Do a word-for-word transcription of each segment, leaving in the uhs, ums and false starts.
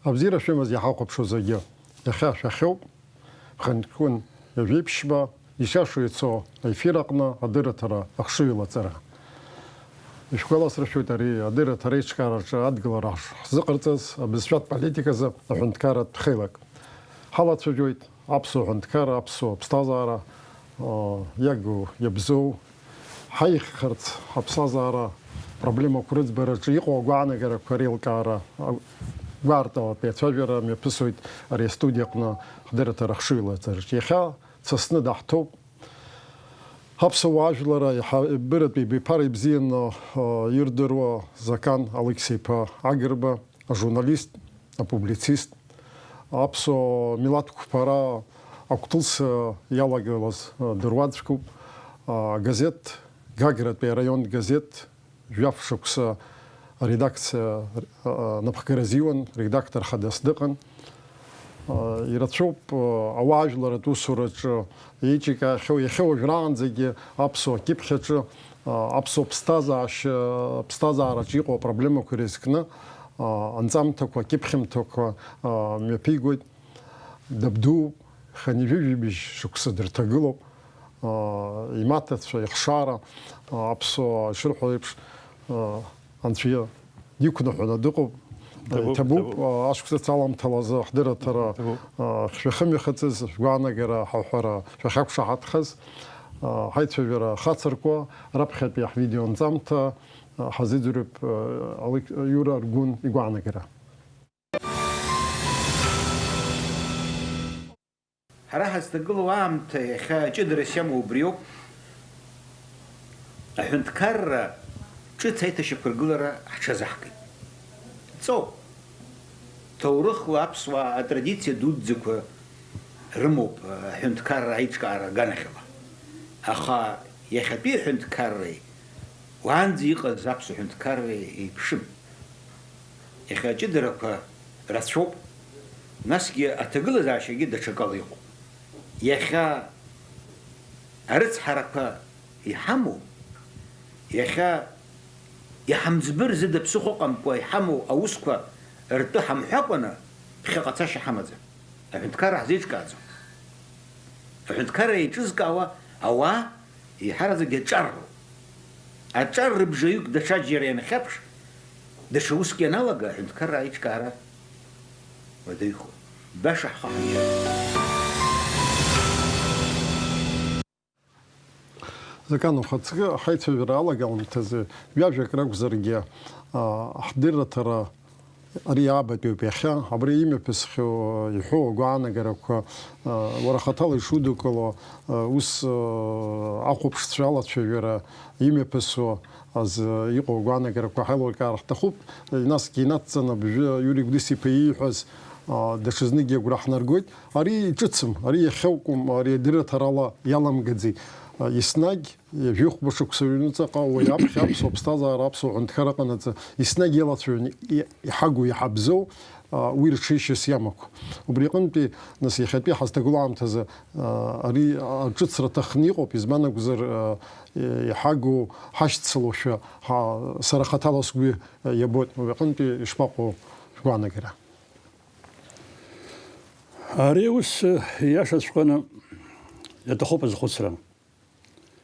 Абзиара шәымаз иҳахәаԥшуа зегьы, иахьа шәахьоуп, Ԥхынҷкәын ҩажәи ԥшьба, ишиашоу ицо аефир аҟны адырраҭара ахшыҩ лаҵара. Ишәгәаласыршәоит ари адырраҭара аиҿкаараҿы адгылара ҳзыҟарҵаз абызшәатә политиказы аҳәынҭқарратә хеилак. Ҳалацәажәоит аԥсуа ҳәынҭқарра, аԥсуа ԥсҭазаара, аа, иагу, иабзоу, ҳаиххарц, ҳаԥсҭазаара проблемақәа рыӡбараҿы иҟоу агәаанагарақәа реилкаара, а, гәаарталатәи ацәажәара мҩаԥысуеит ари астудиа аҟны ҳдырраҭара ахшыҩлаҵараҿы. Иахьа дсасны даҳҭоуп. Аԥсуа уаажәларра иаҳа-, быратәи биԥара ибзианы, а, ирдыруа Закан Алықьса-иԥа Агрба, ажурналист, апублицист, аԥсуа милаҭ қәԥара агәҭылс иалагылаз дыруаӡәкуп. Агазеҭ, Гагратәи араионтә газеҭ, жәаф шықәса аредакциа, а, напхгара азиуан, редактор хадас дыҟан. А, ирацәоуп, а, ауаажәларратә усураҿы еиҿикаахьоу, иахьа уажәраанӡагьы аԥсуа кьыԥхь аҿы, а, аԥсуа ԥсҭазаашьа, ԥсҭазаараҿы иҟоу апроблемақәа ирызкны, а, анҵамҭақәа, акьыԥхьымҭақәа, а, мҩаԥигоит. Дабду, хынҩажәи жәибжь шықәса дырҭагылоуп. А, имаҭацәа, ихшара, а, аԥсуаа ишырҳәо еиԥш, а, Анцәа диқәныҳәаны дыҟоуп. Ҭабуп, иҭабуп, ҭабуп. А, ашықәс аламҭалазы ҳдырраҭара, Ҭабуп. А, шәахымҩахыҵыз, шәгәаанагара, ҳаҳәара шәахьақәшаҳаҭхаз, а, ҳаицәажәара хацыркуа, раԥхьатәи ҳвидеоанҵамҭа, а, ҳазыӡырҩып, а, Алықь-, Иура Аргәын игәаанагара. Ҳара ҳазҭагылоу аамҭа иахьа ҷыдарас иамоу убриоуп. Аҳәынҭқарра ҿыц аиҭашьақәыргылара ҳҽазаҳкит. Ҵоуп. Ҭоурыхла аԥсуаа атрадициа дуӡӡақәа рымоуп аҳәынҭқарра аиҿкаара аганахьала. Аха иахьатәи аҳәынҭқарреи уаанӡа иҟаз аԥсуа ҳәынҭқарреи еиԥшым. Иахьа аҷыдарақәа рацәоуп, насгьы аҭагылазаашьагьы даҽакала иҟоуп. Иахьа арыцҳарақәа иҳамоу, иахьа иҳамӡбыр зыда ԥсыхәа ыҟамкәа иҳамоу аусқәа ртәы ҳамҳәакәаны, ԥхьаҟа цашьа ҳамаӡам. Аҳәынҭқарра ҳзеиҿкааӡом. Аҳәынҭқарра еиҿызкаауа ауаа еиҳараӡакгьы аҿар роуп. Аҿар рыбжаҩык даҽаџьара ианхьаԥш, даҽа уск ианалага, аҳәынҭқарра аиҿкаара уадаҩхоит. Баша ҳхы ҳаншьап. Закан, ухаҵкы ҳаицәажәара алагамҭазы ҩажәак ракәзаргьы, а, ҳдырраҭара ари аабатәиуп иахьа. Абри имҩаԥысхьоу, а, иҳәоу агәаанагарақәа, а, уара хаҭала ишудукыло, а, ус, а, ахәаԥшцәа алацәажәара имҩаԥысуа азы иҟоу агәаанагарақәа ҳаилыркаар ҳҭахуп. Насгьы инацҵаны абыржәы Иури Гәдис-иԥа ииҳәаз, а, даҽазныкгьы агәра ҳнаргоит. Ари ҿыцым, ари иахьакәым, ари адырраҭарала иаламгаӡеит. А, еснагь, ҩажәихәба шықәса рыҩнуҵаҟа уи аԥхьа аԥсуа ԥсҭазаара, аԥсуа ҳәынҭқар аҟанаҵы еснагь иалацәажәон, и-, иҳагу, иҳабзоу, а, уи рҽеишьас иамақәоу. Убри аҟынтәи, нас, иахьатәи ҳазҭагылоу аамҭазы, а, ари аҿыцра аҭахны иҟоуп, избан акәзар, а, иҳагу ҳашьцылошәа, ҳа-, сара хаҭала сгәы иабоит. Убри аҟынтәи ишԥаҟоу шәгәаанагара? Ари аус, иашаҵәҟьаны, иаҭахуп азхәыцра.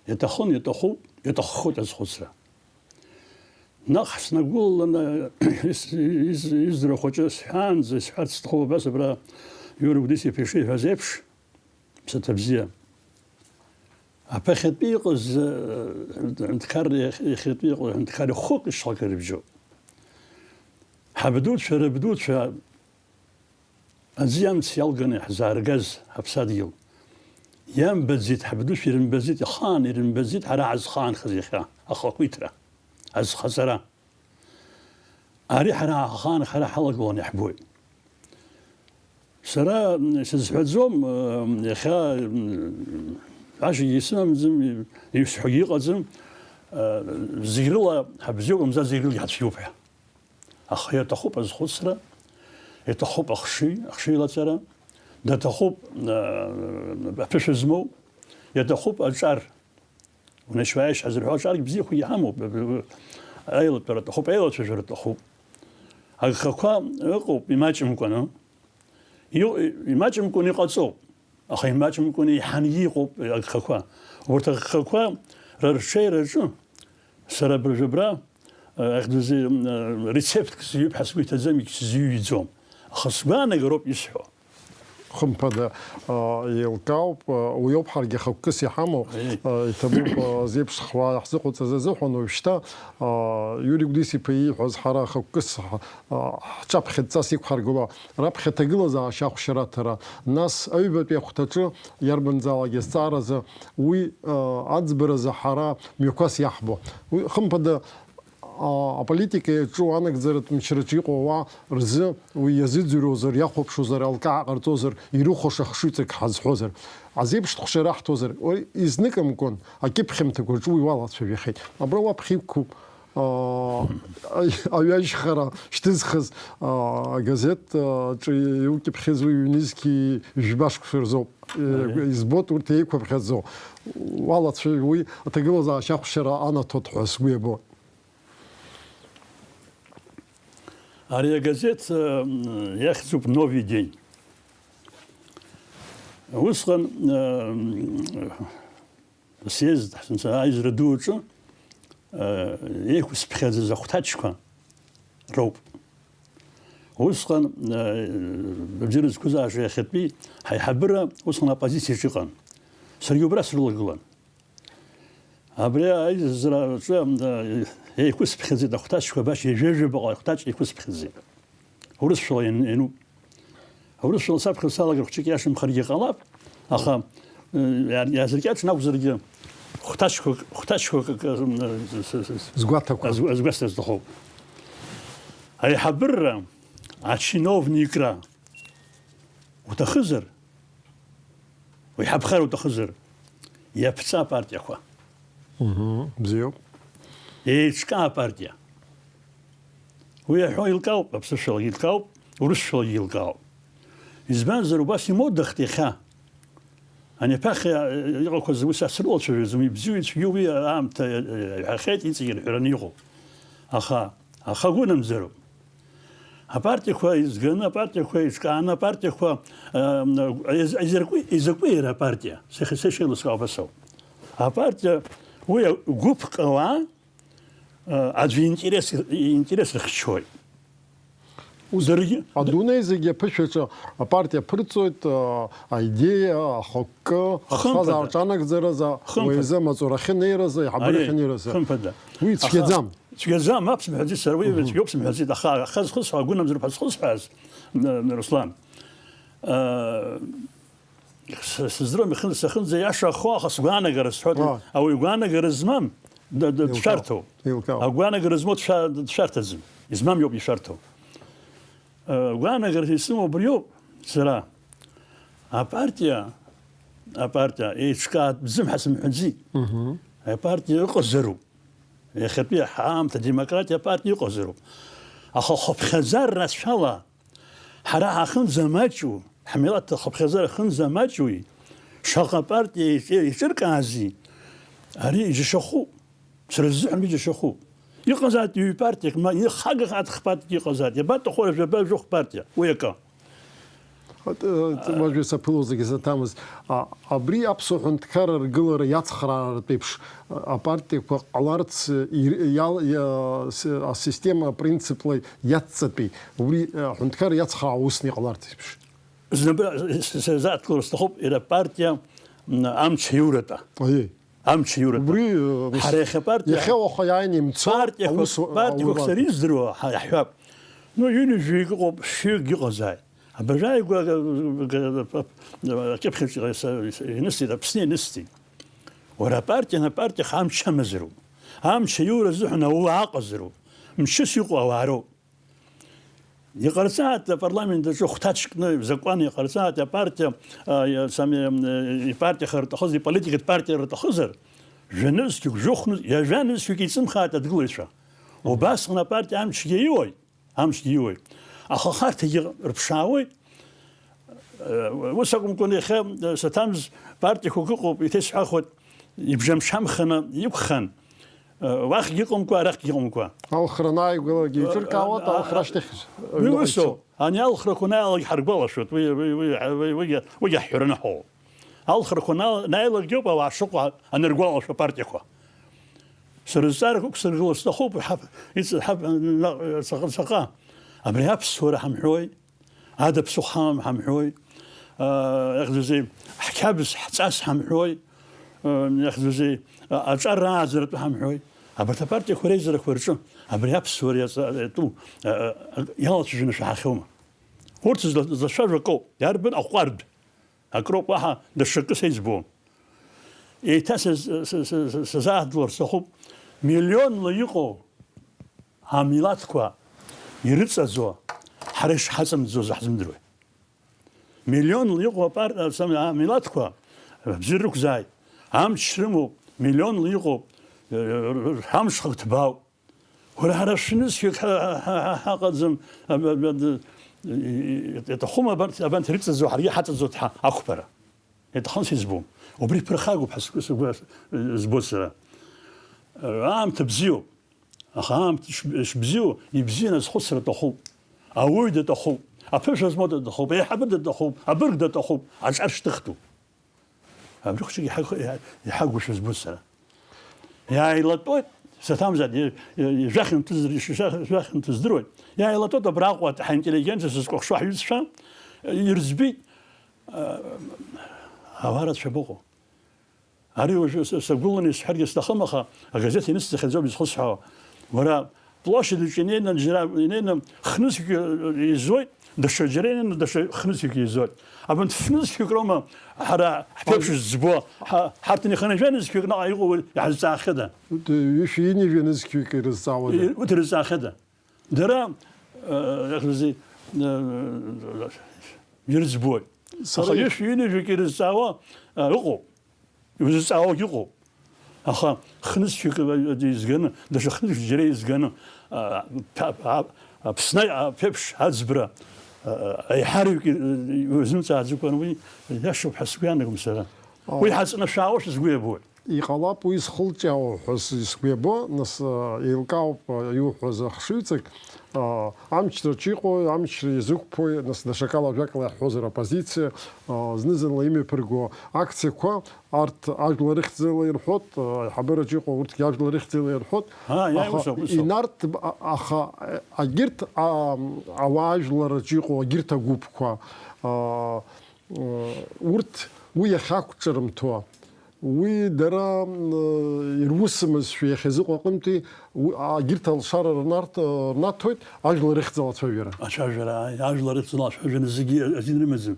Иаҭахын, иаҭахуп, иаҭаххоит азхәыцра. Наҟ снагәылаланы ис-, из-, изра хәыҷы сҳәаанӡа исҳәарц сҭахуп, абас абра Иура Гәдис-иԥа ишиҳәаз еиԥш, ԥсаҭа бзиа. Аԥахьатәи иҟаз, э, аҳәынҭқарра иахь-, иахьатәи иҟоу аҳәынҭқарра хәык ишҟа акы рыбжьоуп. Ҳабдуцәа, рабдуцәа аӡи амци иалганы иаҳзааргаз ҳаԥсадгьыл. Иамбаӡеит, ҳабдуцәа ирымбаӡеит, ихаан ирымбаӡеит ҳара ҳазхаанхаз иахьа, ахақәиҭра, азхаҵара. Ари ҳара ахаан ҳара ҳалагыланы иаҳбоит. Сара, м, сызҳәаӡом, м, иахьа, м, ҳәашьагьы исымамӡам, исҳәогьы ыҟаӡам, м, зегь рыла ҳабзиоуп, мамзар зегь рылагьы ҳацәгьоуп ҳәа. Аха иаҭахуп азхәыцра, иаҭахуп ахшыҩ, ахшыҩлаҵара, даҭахуп, м, аԥышәа змоу, иаҭахуп аҿар. Унашьуааишь ҳазырҳәо аҿаргь бзиахәгьы ҳамоуп. Аилатәара аҭахуп, аилацәажәара аҭахуп. Агхақәа ыҟоуп имаҷымкәаны. Иу-, имаҷымкәаны иҟаҵоуп, аха имаҷымкәаны еиҳангьы иҟоуп агхақәа. Урҭ агхақәа рырҽеираҿы сара абыржәы абра, э, ахьӡузеи, м, э, рецептк сзиҩып ҳәа сгәы иҭаӡам, егьсзиҩӡом. Аха сгәаанагароуп исҳәо. Хымԥада, а, еилкаауп, а, уи ауп ҳаргьы ахықәкыс иҳамоу, Аиеи. А, иҭабуп, а, зеиԥш хәаа ҳзыҟоуҵаз азыҳәан уажәшьҭа, а, Иури Гәдис-иԥа ииҳәаз ҳара ахықәкыс ҳ-, а, ҳҿаԥхьа дҵас иқәҳаргыло, раԥхьа аҭагылазаашьа ахәшьара аҭара, нас аҩбатәи ахәҭаҿы иарбанзаалак азҵааразы уи, а, аӡбаразы ҳара мҩақәас иаҳбо. Уи, хымԥада, а, аполитика иаҿу анагӡаратә мчраҿы иҟоу ауаа рзы уи иазыӡырҩуазар, иахәаԥшуазар, алкаа ҟарҵозар, ирыхәаша хшыҩҵак ҳазҳәозар, азеиԥш хәшьара ҳҭозар, уи изныкымкәан акьыԥхьымҭақәа рҿы уи уалацәажәахьеит. Абра уаԥхьа иқәуп, а, аҩажьхара шьҭызхыз, а, агазеҭ, а, ҿы иукьыԥхьыз уи ҩнызқьи жәба шықәса рзоуп. Аиеи. Избоит урҭ еиқәыԥхьаӡо. Уалацәажәо уи аҭагылазаашьа ахәшьара анаҭоит ҳәа сгәы иабоит. Ари агазеҭ, э, иахьӡуп Новый день. Усҟан, э, съезд, ҳзынца аизара ду аҿы, э, еиқәсыԥхьаӡаз ахәҭаҷқәа роуп. Усҟан, э, абџьар зқәыз ааша иахьатәи ҳаиҳабыра усҟан аоппозициаҿы иҟан. Саргьы убра срылагылан. Абри аизараҿы, э, еиқәысԥхьаӡеит ахәҭаҷқәа, баша ҩажәа-ҩажәа баҟа ахәҭаҷ еиқәысԥхьаӡеит. Урысшәала иан-, иануп. Урысшәала саԥхьа салагар хәҷык иашамхаргьы ҟалап, аха, э, иа-, иаазыркьаҿны акәзаргьы, хәҭаҷқәак, хәҭаҷқәак, э, с-, с-, с-, Згәаҭақәа. Азгәа-, азгәасҭар сҭахуп. Аиҳабырра, ачиновникра уҭахызар, уи ҳаԥхар уҭахызар, иаԥҵа апартиақәа. Мгм, бзиоуп. Еиҿкаа апартиа. Уи аҳәо еилкаауп, аԥсышәалагьы еилкаауп, урысшәалагьы еилкаауп. Избанзар, убас имодахт иахьа. Ани аԥахьа, э, иҟақәаз ус ацрылацәажәаӡом, ибзиоу ицәгьоу уи аамҭа, э, иҳәахьеит, иҵегь ирҳәараны иҟоуп. Аха, аха гәынамӡароуп. Апартиақәа еизганы, апартиақәа еиҿкааны, апартиақәа, э, из-, изакәи, изакәи иара апартиа? Сахьа-, сашьеилыскаа убас ауп. Апартиа уи гәыԥк ауаа, э, аӡәы интерес, интерес рыхьчоит. Ус даргьы адунеи зегьы аԥышәаҿы апартиа ԥырҵоит, э, аидеиа, ахықәкы, Хымԥада. Аԥсҭазаара аҿанагӡаразы, Хымԥада. Уи азы амаҵура ахьынеиразы, аиҳабыра Аиеи, ахьынеиразы. Хымԥада. Уи Аха цәгьаӡам. Цәгьаӡам, мап сымҳәаӡеит сара, уи Мгм. Цәгьоуп сымҳәаӡеит, аха, аха зхысҳәа, агәынамӡароуп ҳәа зхысҳәааз, н-, н-, Руслан. Э, с-, сыздыруам, ихын-, сахынӡа иаша ахо, аха сгәаанагара сҳәоит. Ааи. Ауаҩ гәаанагара змам, д-, д-, Еилкаауп. Дшәарҭоуп. Еилкаауп. Агәаанагара змоу дшәа-, дшәарҭаӡам. Измам иоуп ишәарҭоу. Э, гәаанагара исымоу убриоуп сара. Апартиа, апартиа еиҿкаатәӡам ҳәа сымҳәаӡеит. Мгм. Апартиа ыҟазароуп. Иахьатәи ҳаамҭа демократиа апартиа ыҟазароуп. Аха хыԥхьаӡара рацәала ҳара ҳахынӡамаҷу, ҳмилаҭ хыԥхьаӡара хынӡамаҷуи, шаҟа партиа еиҿ-, еиҿыркаази, ари иџьашьахәуп. Сара сзыҳәан уи џьашьахәуп. Иҟазааит ҩ-партиак, ма ихагахааит х-партиак иҟазааит. Иабаҭаху уара жәаба-жәохә партиа? Уи акы. Ат-, ат-, уажәы саԥыло зегьы саҭамыз, а, абри аԥсуа ҳәынҭқарра ргылара иацхрааратә еиԥш, а, апартиақәа ҟаларц, ир-, иал-, иа-, с-, асистема апринципла иацҵатәи, убри, а, аҳәынҭқарра иацхраауа усны иҟаларц еиԥш. Знапы с-, с-, сазааҭгылар сҭахуп, иара апартиа, м, амч аиуратәы. Аиеи. Амч иуратәы. Убри, э, Ҳара иахьа апартиа, иахьа уаха иааины имцо партиақәак, аус, партиақәак аулада. Сара издыруа ҳа-, иаҳҳәап. Ну, ҩынҩажәаҩык ыҟоуп, шәҩыкгьы ыҟазааит. Абыржәы ааигәа, э, э, акьыԥхьаҿ са-, са-, инысҭеит, Аԥсны инысҭеит. Уара апартиа, на партиа амч амазароуп. Амч аиура азыҳәан ауаа ыҟазароуп. Мчыс иҟоу ауаа роуп. Иҟарҵааит апарламент аҿы хәҭаҷкны закәан иҟарҵааит, апартиа, а, иа-, сами, м, э, ипартиа хырҭахыз, иполитикатә партиа рҭахызар, жәанызқьҩык, жәохәныз, ҩажәа нызқьҩык иҵымхааит адгылаҩцәа. Убасҟан апартиа амчгьы иуеит, амчгьы иуеит. Аха харҭагьы рыԥшаауеит. Э, ус акәымкәан, иахьа, э, саҭамз партиақәак ыҟоуп, иҭесҳәахуеит, ибжамшамханы иқәхан, Уахьгьы ыҟамкәа, арахьгьы ыҟамкәа. Алхра анааигәалак еиҿыркаауеит, алхра ашьҭахь. Уи усоуп. Ани алхрақәа анааилак ҳаргәалашәоит, уи, уи, уи, уи, уигьы, уигьы ҳҳәараны ҳауп. Алхрақәа анаа-, анааилакгьы ауп ауаа шыҟоу аныргәалашәо апартиақәа. Сара зҵаарак ықәсыргыло сҭахуп, ҳаԥ-, иц-, ҳаԥ-, наҟ-, ҵаҟа, ҵаҟа. Абри аԥсуара ҳамҳәои? Ада ԥсыхәа ҳамам ҳамҳәои, аа, иахьӡузеи, ҳқьабз ҳҵас ҳамҳәои, аа, иахьӡузеи, а-, аҿар рааӡаратәы ҳамҳәои. Абарҭ апартиақәа реизарақәа рҿы абри аԥсуара иаҵа-, иатәу, а-, а-, иалацәажәаны шәаҳахьоума? Урҭ зла-, злацәажәо акоуп, иарбан аҟәардә? Акроуп, уаҳа даҽакы сеиҵбом. Еиҭа саз-, са-, са-, са-, сазааҭгылар сҭахуп, миллионла иҟоу амилаҭқәа ирыҵаӡо, ҳара ишҳаҵамӡоз ҳзымдыруеи? Миллионла иҟоу апар-, ам-, амилаҭқәа бзиа рықәзааит, амч рымоуп, миллионла иҟоуп, э, амшхак ҭбаауп. Уара, ҳара шәнызқьҩык ҳа-, ҳа-, ҳа-, ҳаҟаӡам, а, а, а, а, иаҭахума абарҭ, абанҭ ирыҵаӡо, ҳаргьы ҳаҵаӡоит ҳа-, ақәԥара? Иаҭахым сизбом. Убри ԥырхагоуп ҳәа сгәы, сгәы, збоит сара. Аамҭа бзиоуп. Аха аамҭа ш-, шбзиоу, ибзианы азхәыцра аҭахуп. Ауаҩ даҭахуп. Аԥышәа змоу даҭахуп. Аиҳабы даҭахуп. Абырг даҭахуп. Аҿар шьҭыхтәуп. Абри хәҷык иҳа-, иҳа-, иҳагушәа збоит сара. Иааилатәоит, саҭамзар, и-, и-, ижәахьанҭыз-, ижәах-, ижәахьанҭыздыруеит. Иааилатәоит абраҟа ҳаинтеллигенциа зызкәыхшоу ҳҩызцәа, ирӡбеит, а, ауаа рацәа быҟоу. Ари уажәы с-, сагәыланы исҳәаргьы сҭахым, аха агазеҭ инысҵахьаӡом изхысҳәаауа. Уара, площадь аҿы инеины, џьара инеины, хнызқьҩык изуеит, даҽа џьара инеины, даҽа хнызқьҩык изуеит. Абанҭ фнызқьҩык роума ҳара ҳԥеиԥш зӡбо, ҳа-, ҳарҭ нханы жәанызқьҩык наҟ иҟоу уи иҳазҵаахьада? Урҭ ҩышәи ҩынҩажәи нызқьҩык ирызҵаауада? И-, урҭ ирызҵаахьада? Дара, э, иахьӡузеи, э, ирыӡбоит. Сара Аха ишәи ҩынҩажәик ирызҵаауа, э, ыҟоуп. Иузыҵаауагь ыҟоуп. Аха хнызқьҩык, э, изганы, даҽа хнызқьҩык џьара изганы, а, ԥа-, а, Аԥсны аԥеиԥш аӡбра, а, аиҳараҩык, э, иузымҵааӡакәан уи иашоуп ҳәа сгәы иаанагом сара. Уи О. ҳаҵнашәаауашәа сгәы иабоит. Иҟалап уи зхылҿиаауа ҳәа с-, сгәы иабо, нас, а, еилкаауп, а, иуҳәаз ахшыҩҵак, а, амчраҿ иҟоу, амчра иазықәԥои, нас, даҽакала ажәакала иаҳҳәозар, оппозициа, а, зны-зынла имҩаԥырго акциақәа, арҭ ажәлар рыхьӡала ирҳәоит, а, аиҳабыраҿ иҟоу урҭгьы ажәлар рыхьӡала ирҳәоит. А, иа, Аха ус ауп, ус ауп. инарҭ-, а-, аха, а, агьырҭ, а, ауаажәларраҿ иҟоу агьырҭ агәыԥқәа, а, Урҭ уи иахьақәҿырымҭуа, уи дара, м, ирусмызшәа иахьазыҟоу аҟынтәи, уи, агьырҭ алшара рнарҭ-, рнаҭоит ажәлар рыхьӡала ацәажәара. Ацәажәара, ааи, ажәлар рыхьӡала ацәажәара зегьы азин рымаӡам.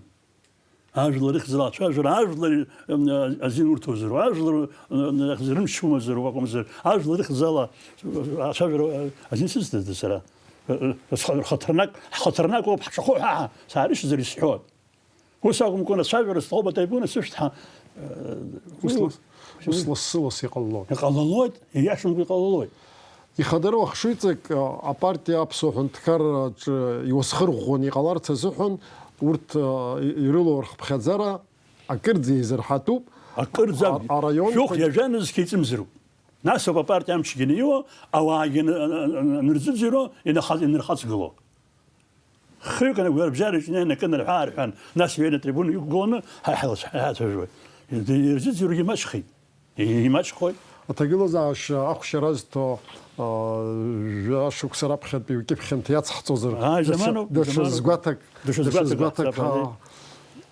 Ажәлар рыхьӡала ацәажәара, ажәлар, м, азин урҭозароуп, ажәлар, м, рымч умазароуп акәымзар, ажәлар рыхьӡала ацәажәара азин сызҭада сара? Рхаҭарнак, ҳхаҭарнак ауп, ҳшахәы ҳәа саарышьҭзар исҳәоит. Ус акәымкәа, ацәажәара зҭаху атрибуна сышәҭ ҳәа, э, Ус уи лас-, ус лассы-ласс иҟалалоит. Иҟалалоит, ииашамкәа иҟалалоит. Ихадароу ахшыҩҵак, а, апартиа Аԥсуа Ҳәынҭқарраҿы иуасхырӷәӷәаны иҟаларц азыҳәан, урҭ, а, и-, ирылоу рхыԥхьаӡара акырӡа еизырҳатәуп. Акырӡа А-, араион шәохә ҳәа- иажәа нызқь еиҵымзароуп. Нас ауп апартиа амчгьы аниуа, ауаагьы ан-, ан-, ан-, анырзыӡырҩуа, инахаҵ-, инырхаҵгыло. Хҩык анагәарабжьараҿ инеины акы нарҳәы-аарҳәан, нас иҩеины атрибуна иқәгыланы ҳа-, ҳа-, ҳацәажәоит. Ирзыӡырҩуагьы имаҷхеит. Имаҷхоит. Аҭагылазаашьа ахәшьара азҭо, аа, жәа-шықәса раԥхьатәи укьыԥхьанҭа иацҳҵозар, Ааи, даҽа, заманоуп, даҽа заманоуп. згәаҭак, Даҽа даҽа згәаҭак, згәаҭак, аҳ, аа,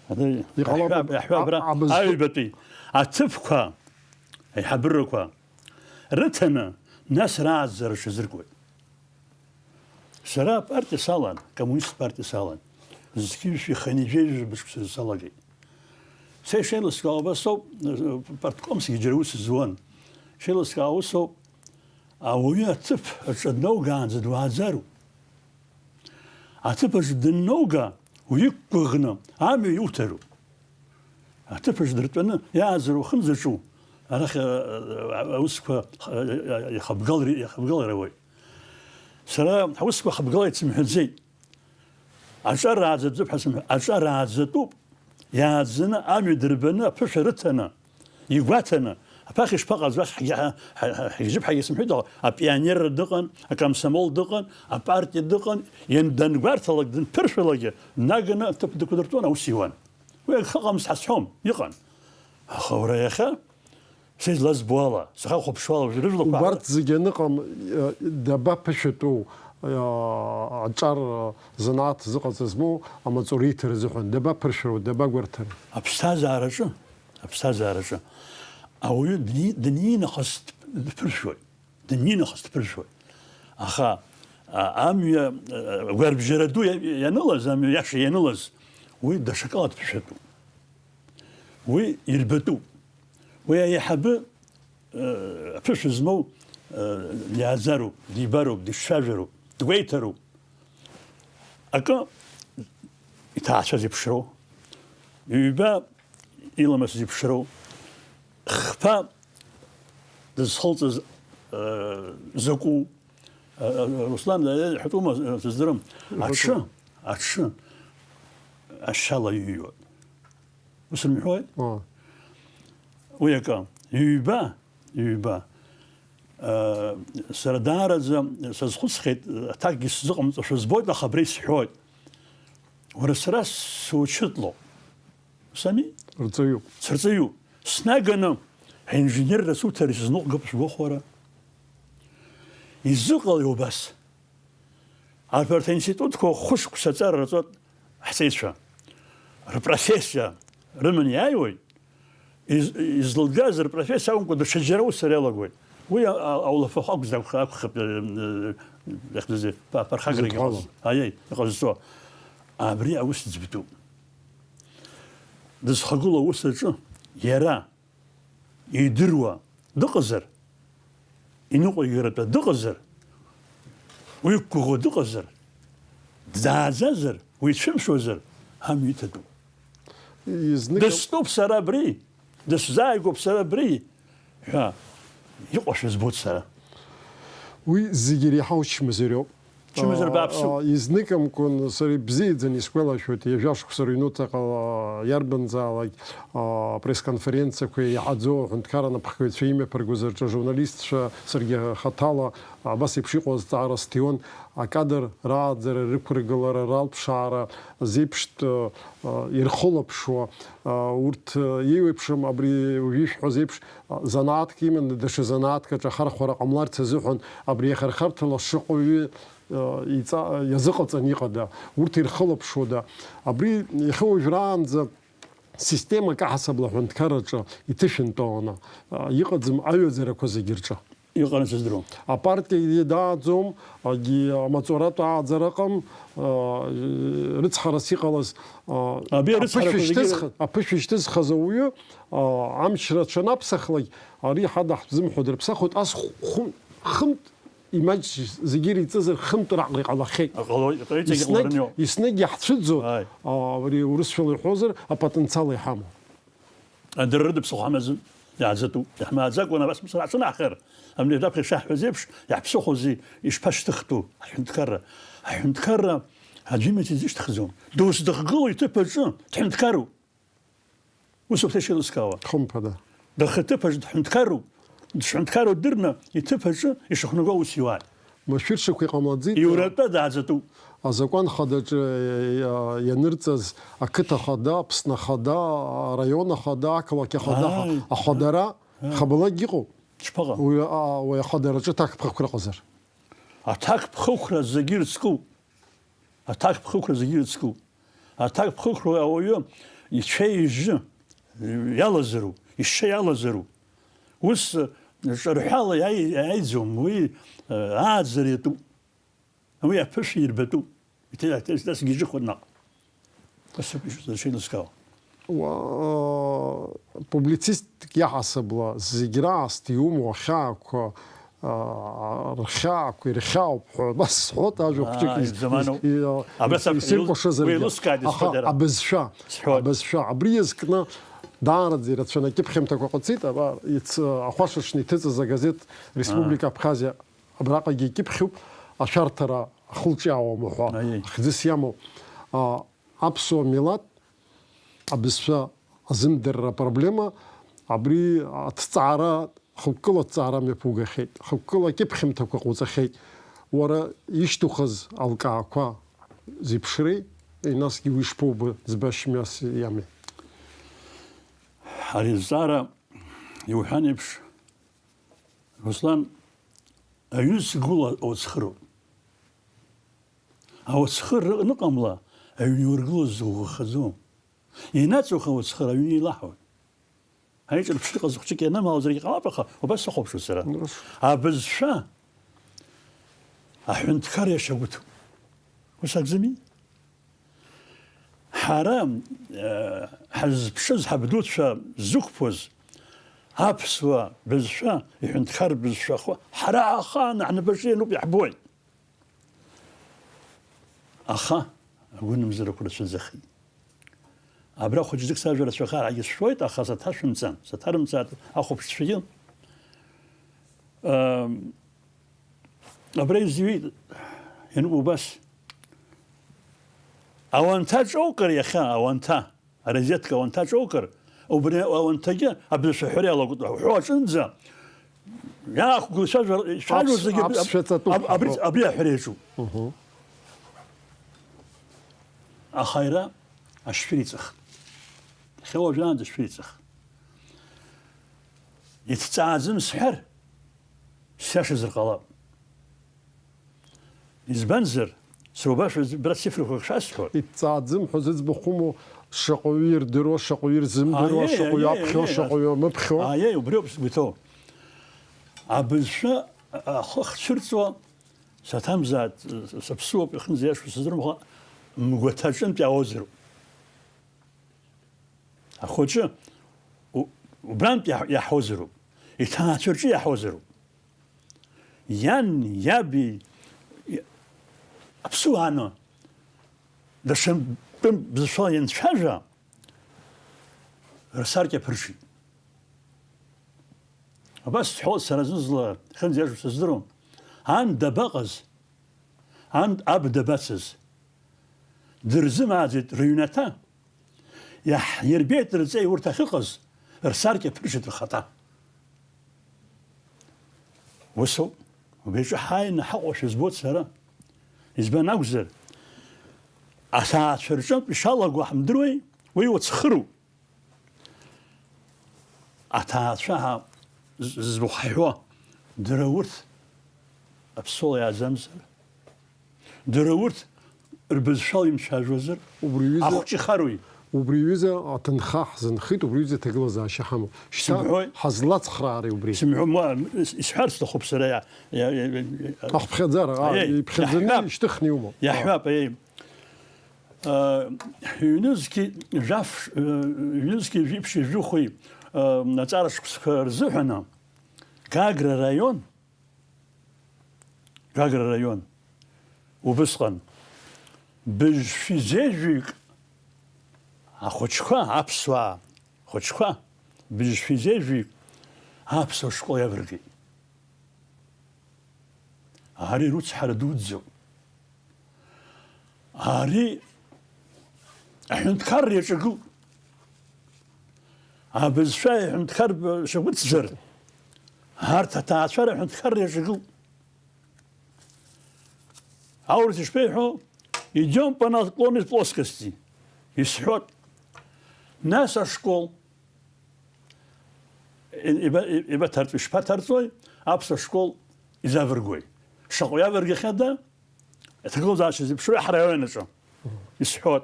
аҳ, иҟалап, иаҳҳәап, иаҳҳәап, аб-, ра-, абызшәа аҩбатәи аҭыԥқәа, аиҳабырақәа рыҭаны, нас рааӡара рҽазыркуеит. Сара апартиа салан, коммунист партиа салан. Зқьи жәшәи хынҩажәи жәаба шықәса салагеит. Са ишеилыскаауа убас ауп, парткомсгьы џьара ус зуан. Ишеилыскаауа ус ауп, ауаҩы аҭыԥ аҿы дноугаанӡа дуааӡароуп. Аҭыԥ аҿы дынноуга, уиқәгәыӷны амҩа иуҭароуп. Аҭыԥаҿ дыртәаны иааӡароу хымзаҿу, арахь, а, а, аусқәа, а, а, иахабгалар-, иахабгалар ауеит. Сара аусқәа хабгала исымҳәаӡеит. Аҿар ааӡатәуп ҳәа сымҳәа-, аҿар ааӡатәуп. Иааӡаны, амҩа дырбаны, аԥышәа рыҭаны, игәаҭаны, Аԥахьа ишԥаҟаз, уахь ҳгьы-, ҳа-, ҳа-, ҳа-, ҳгьежьып ҳәагьы сымҳәеит, аха апионерра дыҟан, акомсомол дыҟан, апартиа дыҟан, иан-, дангәарҭалак, дынҭыршәалакгьы, наганы аҭыԥ дықәдыртәон, аус иуан. Уи агха ыҟамызт ҳәа сҳәом, иҟан. Аха уара иахьа, са излазбо ала, сахьахәаԥшуа ала, уажәы рыжәлақәа Убарҭ зегьы аныҟам, э, дабаԥышәатәу, э, аҿар, э, занааҭ зыҟаҵа змоу амаҵура иҭара азыҳәан дабаԥыршәароу, дабагәарҭароу? Аԥсҭазаараҿы, аԥсҭазаараҿы ауаҩы дни-, днеинахыс дԥыршәоит, днеинахыс дԥыршәоит. Аха, а, амҩа, а, агәарбжьара ду иа-, ианылаз, амҩа иаша ианылаз, уи даҽакала дԥышәатәуп. Уи ирбатәуп. Уи аиҳабы, э, аԥышәа змоу, э, диааӡароуп, дибароуп, дышцәажәароуп, дгәеиҭароуп. Акы иҭаацәа зеиԥшроу, ҩба иламыс зеиԥшроу, хԥа дызхылҵыз, э, закәу, э, э, Руслан, э, иҳәатәума, э, сыздырам. Иҳәатәума. Аҽы, аҽы ашьала иҩуа. Ус рымҳәои? Ыы. Уи акы, ҩба, ҩба. Э, сара даараӡа сазхәыцхьеит, аҭакгьы сзыҟамҵошәа збоит, аха абра исҳәоит. Уара сара сучытлоуп. Сами? Рҵаҩуп. Сырҵаҩуп. Снаганы аинженерра суҭар исызныҟәгап шәгәахәара. Изыҟалеи убас? Абарҭ аинститутқәа хәышықәса аҵара рҵоит ҳҵеицәа. Рпрофессиа рыманы иааиуеит, из-, излылгаз рпрофессиа акәымкәа, даҽаџьара аус ара иалагоит. Уи а-, а-, аулафахә акәзар акәх-, акәхап, э, э, иахьӡузеи, ԥа-, ԥархаграгьы Зыдҳәалам. Иҟаз-, аиеи, иҟазҵо. Абри аус ӡбатәуп. Дызхагылоу аус аҿы иара идыруа дыҟазар, иныҟәигартәа дыҟазар, уи иқәгәыӷуа дыҟазар, дааӡазар, уи ицәымшәозар, амҩа иҭатәуп. Изныкам- Дыстәуп сара абри, дысзааигәоуп сара абри ҳәа иҟоушәа збоит сара. Уи зегьы иреиҳау чмазароуп. Чмазара бааԥсуп. Аа, изныкымкәан сара ибзиаӡаны исгәалашәоит, ҩажәа шықәса рыҩнуҵаҟала иарбанзаалак, аа, пресс-конференциақәа иаҳаӡоу аҳәынҭқарра анапхгаҩцәа имҩаԥыргоз рҿы ажурналистцәа, саргьы хаҭала абас еиԥш иҟоу азҵаара сҭиуан, акадр рааӡара, рықәыргылара, ралԥшаара, зеиԥштә, аа, ирхылаԥшуа, аа, урҭ, аа, еиуеиԥшым абри уажәы ишәҳәаз еиԥш, занааҭк иманы, даҽа занааҭк аҿы ахархәара ҟамларц азыҳәан, абри иахьырхарҭала шаҟаҩы, э, иҵа-, иазыҟаҵан иҟада, урҭ ирхылаԥшуада? Абри иахьа уажәраанӡа системак аҳасабала аҳәынҭқарраҿы иҭышәынтәаланы, э, иҟаӡам аҩаӡарақәа зегьы рҿы. Иҟаран сыздыруам. Апартиагьы дааӡом, агьи амаҵуратә ааӡара ыҟам, э, рыцҳарас иҟалаз, э, Абри арыцҳарақәа аԥышәа зегьы шьҭызх-, аԥышәа ишьҭызхыз ауаҩы, э, амч рацәаны аԥсахлак, ари ҳадаҳзымҳәо дырԥсахуеит, ас хә-, хәы-, хынтә имаҷ зегьы иреиҵазар, хынтә раҟара иҟалахьеит. Ҟалоит, иҟалеит, зегьы Еснагь, ҟалараны иоуп. Еснагь иаҳцәыӡӡо, Ааи. А, ари урысшәала иҳәозар, апотенциал иҳамоу. Адырра дыԥсыхәа ҳамаӡам, иааӡатәуп. Иаҳмааӡакәа абас мцара ҳцәынаҳхар, абни раԥхьа ишаҳҳәаз еиԥш, иаҳԥсыхәоузеи, ишԥашьҭыхтәу аҳәынҭқарра? Аҳәынҭқарра аӡәы имаҵ изышьҭыхӡом. Досдыхгыло иҭыԥ аҿы дҳәынҭқаруп. Ус ауп сара ишеилыскаауа. Хымԥада. Дахьҭыԥ аҿы дҳәынҭқаруп, дышҳәынҭқаруа дырны иҭыԥ аҿы ишыхәнаго аус иуааит. Машәыршақә иҟамлаӡеит. Иуратәа дааӡатәуп. Азакәан хадаҿы, э, ианырҵаз ақыҭа хада, Аԥсны ахада, араион ахада, ақалақь ахада, Ааи. Ахадара, Ааи. Хабалакгьы ыҟоуп. Шԥаҟа? Уи, а, уи ахадараҿы аҭакԥхықәра ыҟазар? Аҭакԥхықәра зегьы ирыцкуп. Аҭакԥхықәра зегьы ирыцкуп. Аҭакԥхықәра ауаҩы ицәа-ижьы иалазароуп, ишьа иалазароуп. Ус, ҿырҳәала иааи-, иааиӡом, уи, ааӡара иатәуп. Уи аԥышәа ирбатәуп. Иҭ-, иҭ-, насгьы иҿыхоит наҟ. Ус ауп ишеилыскаауа. Уа-, публицистк иаҳасабала зегь раасҭа иумоу ахьаақәа, аа, рхьаақәа ирхьаауп ҳәа, абас сҳәоит, ажәа хәҷык Аа, из-, изаманоуп. из-, и-, а, Абас ис-, исыркәашазаргьы. Уеилыскааит, Аха исҳәоит иара. Абызшәа, Сҳәоит. Абызшәа, абри иазкны даараӡа ирацәаны акьыԥхьымҭақәа ҟаҵеит, ава, иц-, ахәашаҽны иҭыҵыз агазеҭ Республика Аа. Абхазиа абраҟагьы икьыԥхьуп, ашәарҭара ахылҿиаауам ҳәа Аиеи. Хьӡыс иамоу. А, аԥсуа милаҭ абызшәа азымдырра апроблема Абри аҭҵаара, хықәкыла аҭҵаара мҩаԥугахьеит, хықәкыла акьыԥхьымҭақәа ҟауҵахьеит. Уара ишьҭухыз алкаақәа зеиԥшреи, насгьы уи шԥоубо, ӡбашьмҩас иами? Ари азҵаара иуҳәан еиԥш, Руслан, аҩны згылоу ауцхыроуп. Ауцхыр аныҟамла, аҩны иургылоз угәаԥхаӡом. Ианаҵуха ауцхыр аҩны еилаҳауеит. Аиҿырԥшра ыҟаз хәыҷык ианамалозаргьы ҟалап, аха убас сыхәаԥшуан сара. Абызшәа аҳәынҭқар иашьагәыҭуп. Ус акәӡами? Ҳара, э, ҳаззыԥшыз, ҳабдуцәа ззықәԥоз аԥсуа бызшәа, иҳәынҭқар бызшәа хо-, ҳара ахаан ҳнапаҿы иануп, иаҳбоит. Аха агәынамӡарақәа рацәаӡахеит. Абра хәыҷӡык сажәа рацәахарагьы сшәоит, аха саҭашәымҵан, саҭарымҵааит ахәаԥшцәагьы. Ам, абра изҩит, иануп убас. Ауанҭа ҿоукыр иахьа, ауанҭа, арозетка ауанҭа ҿоукыр, убри ауанҭагьы абызшәа аҳәара иалагоит ҳәа уҳәо аҿынӡа, иаақәгылоу ишәажәа-, ишәажәо Аԥс-, зегьы абри, аԥсшәа ҵатәуп аб-, абри, ҳәа. Абри аҳәара иаҿуп. Мгм. Аха иара ашәыр иҵых. Иахьа уажәраанӡа ашәыр иҵых. Иҭҵааӡам сҳәар, сиашазар ҟалап. Избанзар, сара убас убра цифрақәак шәасҳәоит. Иҭҵааӡам ҳәа зыӡбахә умоу, шаҟаҩы ирдыруа, шаҟаҩы ирзымдыруа, Аиеи, шаҟаҩы аиеи, аԥхьо, аиеи, шаҟаҩы амыԥхьо. Аиеи, убри ауп сгәы иҭоу. Абызшәа ахы ахьцәырҵуа, саҭамзааит, саԥсуоуп, ихынӡаиашоу сыздырам, аха мгәаҭаҿынтә иаауазароуп. Ахәыҷы у-, убрантә иаҳ-, иаҳауазароуп, иҭаацәа рҿы иаҳауазароуп. Иан, иаби, и-, аԥсуаа аны, даҽа тәым бызшәала ианцәажәа, рсаркьа ԥырҽит. Абас сҳәоит сара зны-зынла, ихынӡаиашоу сыздыруам. Ан дабаҟаз? Ан аб дабацаз? Дырзымааӡеит рыҩнаҭа. Иаҳирбеит рҵеи урҭ ахьыҟаз, рсаркьа ԥырҽит рхаҭа. Усоуп. Убри аҿы ҳааины ҳаҟоушәа збоит сара. Избан акәзар, аҭаацәа рҿынтә ишалаго ҳамдыруеи, уи уцхыруп. Аҭаацәа ҳа з-, зыӡбахә ҳҳәо, дара урҭ аԥсуала иааӡамзар? Дара урҭ рбызшәала имцәажәозар? Убри аҩыза, ахәыҷы ихароуи? Убри аҩыза аҭынха ҳзынхеит, убри аҩыза аҭагылазаашьа ҳамоуп. Шьҭа сымҳәои? Ҳазлацхраари убри? Сымҳәо, ма, ис-, исҳәарц сҭахуп сара, иа-, иа-, иа-, иа-, ахԥхьаӡара, а, аиеи, иԥхьаӡаны иаҳҳәап. Ишьҭыхны иумоуп. Иаҳҳәап, аиеи. Ҩнызқьи жәаф-, ҩнызқьи жәиԥшьи жәохәи аҵара шықәсқәа рзыҳәаны Гагра раион, Гагра раион убысҟан быжьшәи зежәҩык ахәыҷқәа, аԥсуаа хәыҷқәа, быжьшәи зежәҩык аԥсуа школ иавыргеит. Ари рыцҳара дуӡӡоуп. Ари аҳәынҭқарра иаҿагылт. Абызшәа аҳәынҭқар шьагәыҭзар, арҭ аҭаацәара аҳәынҭқарра иаҿагылт. Аурыс ишԥеиҳәо, идём по наклонной плоскости. Исҳәот. Нас ашкол. Иба-, ибаҭарҵо, ишԥаҭарҵои, аԥсуа школ изавыргои? Шаҟа иавыргахьада, аҭагылазаашьа зеиԥшроу ҳара аҩнаҿы. Исҳәот.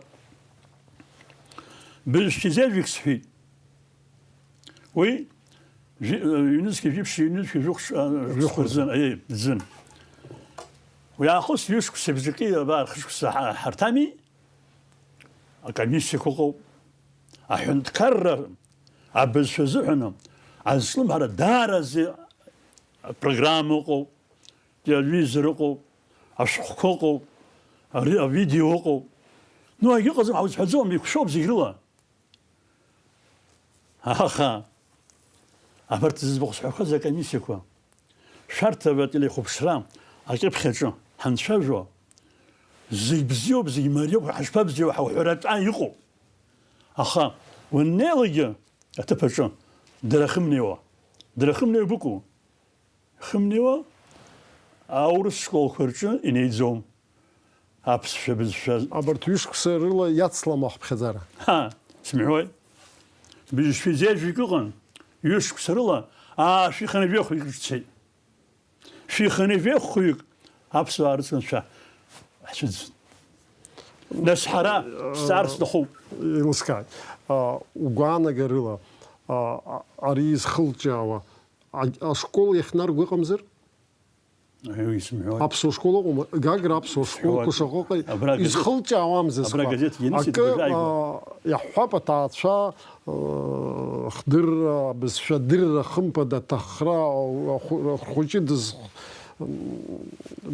Быжьшәи зежәҩык сҳәит. Уи, жәи-, ҩнызқьи жәиԥшьи, ҩнызқьи жәохә-, а, жәохә рзын, аиеи, рзын. Уи аахыс ҩышықәса бжаки, абар, хышықәса ҳа-, ҳарҭами, акомиссиақәа ыҟоуп. Аҳәынҭқарра абызшәа азыҳәаны азҿлымҳара даараӡа апрограмма ыҟоуп, телевизор ыҟоуп, ашәҟәқәа ыҟоуп, ари авидео ыҟоуп. Ну, егьыҟаӡам ҳәа узҳәаӡом, еиқәшәоуп зегь рыла. Аха абарҭ зыӡбахә сҳәақәаз акомиссиақәа, шәарҭ ателехәаԥшра акьыԥхь аҿы ҳанцәажәо, зегь бзиоуп, зегь мариоуп, ҳашԥабзиоу ҳәа уҳәаратәа иҟоуп. Аха уаннеилакгьы аҭыԥ аҿы, Дара ахьымнеиуа. Дара ахьымнеиуа быкәу? Ахьымнеиуа аурыс школқәа рҿы инеиӡом аԥсшәа бызшәа. Абарҭ ҩышықәса рыла иацлама ҳԥхьаӡара? Ҳа, сымҳәои. Быжьшәи зежәҩык ыҟан, ҩышықәса рыла аашәи хынҩажәи жәохәҩык рыҿцеит. Шәихынҩажәи жәохәҩык аԥсуаа рыцыншәа ҳцәыӡын. Нас ҳара ҳҵаар сҭахуп. Еилыскааит. А, угәаанагарыла, а, а, ари изхылҿиаауа, а, ашкол иахьнарго ыҟамзар? Аиу, исымҳәои. Аԥсуа школ ыҟоума? Гагра аԥсуа школқәа шаҟа ыҟеи? Абра газеҭ, изхылҿиаауамзи абра сҳәа. Газеҭ ианиҵеит, акы, абра ааигәа. А, иаҳҳәап, аҭаацәа, а, хдырра, абызшәа дырра, хымԥада, аҭахра, ахәы-, ахәыҷы дыз-,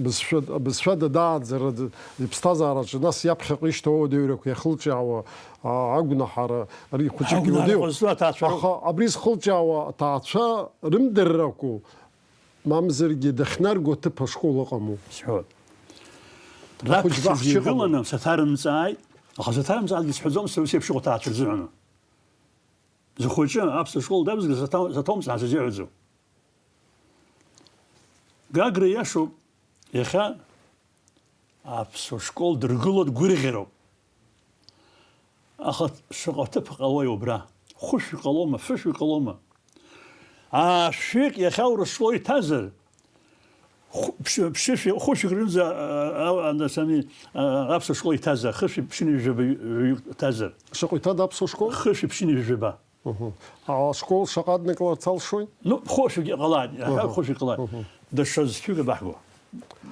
бызшәа, бызшәада дааӡара д-, иԥсҭазаараҿы, нас иаԥхьаҟа ишьҭоу ауадаҩрақәа иахылҿиаауа, а, агәнаҳара, ари ихәыҷык агәнаҳара иуадаҩуп. Ҟазҵо аҭаацәа роуп. Аха абри зхылҿиаауа аҭаацәа рымдыррақәоу, мамзаргьы дахьнарго аҭыԥ ашкол ыҟаму? Сҳәоит. Ахәыҷ раԥхьа баҳча ыҟаму? Сыдгыланы саҭарымҵааит, аха саҭарымҵаазгьы сҳәаӡом, са ус еиԥш иҟоу аҭаацәа рзыҳәаны. Зхәыҷы аԥсуа школ дабзгаз саҭа-, саҭоумҵааӡаӡеи ҳәа аӡәы. Гагра иашоуп, иахьа аԥсуа школ дыргыло дгәырӷьароуп. Аха шаҟа ҭыԥ ҟалои убра? Хәышә иҟалома, фышә иҟалома? Аашәҩык иахьа урысшкол иҭазар, хә-, ԥшьы-, ԥшьышәи-, хәышәҩык рынӡа, а, а, а, нас ами, а, аԥсуа школ иҭазар, хышәи ԥшьынҩажәаба ҩ-, ҩҩык ҭазар. Шаҟа иҭада аԥсуа школ? Хышәи ԥшьынҩажәаба. Мгм. Ашкол шаҟа аднакыларц алшоит? Ну, хәышәгьы ҟалааит, аҳәа, мгм, хәышәгьы ҟалааит. Мгм. Даҽа зқьҩык абаҳго.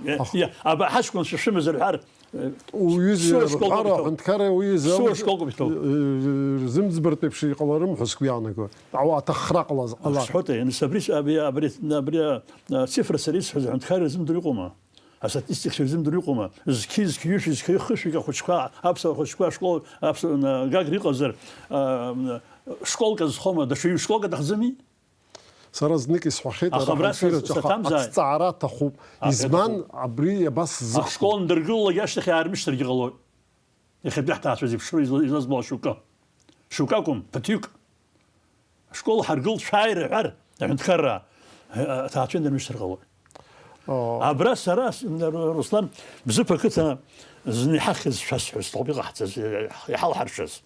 Иа, ах- иа, аба, ҳаҷкәынцәа шәымазар ҳәар, э, уҩыза ԥсуа школк рҳәара, иҭоуп. Аҳәынҭқарра уҩыза ԥсуа школк иҭоуп. Э, э, зымӡбартә еиԥш иҟаларым ҳәа сгәы иаанагоит. Ауаа аҭаххра ҟалаз, ҟала. Сҳәоит, ианыс абри, абри, абри, абри, а, цифра сара исҳәаз аҳәынҭқарра ирзымдыруа иҟоума? Астатистикцәа ирзымдыруа иҟоума? Зқьи, зқьи, ҩышәи, зқьи, хышәҩык ахәыҷқәа, аԥсуа хәыҷқәа ашкол, аԥсуа, на, Гагра иҟазар, а, м, школк азхома, даҽа ҩы школк аҭахӡами? Сара знык исҳәахьеит, аха ара абра ҳаҩцәа са-, ирацәа аха саҭамзааит. Аҭҵаара аҭахуп. А, избан иаҭахуп. Абри абас зыхәо? Ашкол ндыргылалак ашьҭахь иаармышьҭыргьы ҟалоит. Иахьатәи ҳҭаацәа зеиԥшроу изла-, излазбо шьоукы. Шьоукы акәым, ԥыҭҩык. Ашкол ҳаргылт шәааи рҳәар, аҳәынҭқарра, э, аҭаацәа инармышьҭыр ҟалоит. О. Абра сара, с-, Ру-, Руслан, Бзыԥ ақыҭа зны иҳахьыз шәасҳәоит, сҭахуп иҟаҳҵаз, иҳалҳаршаз.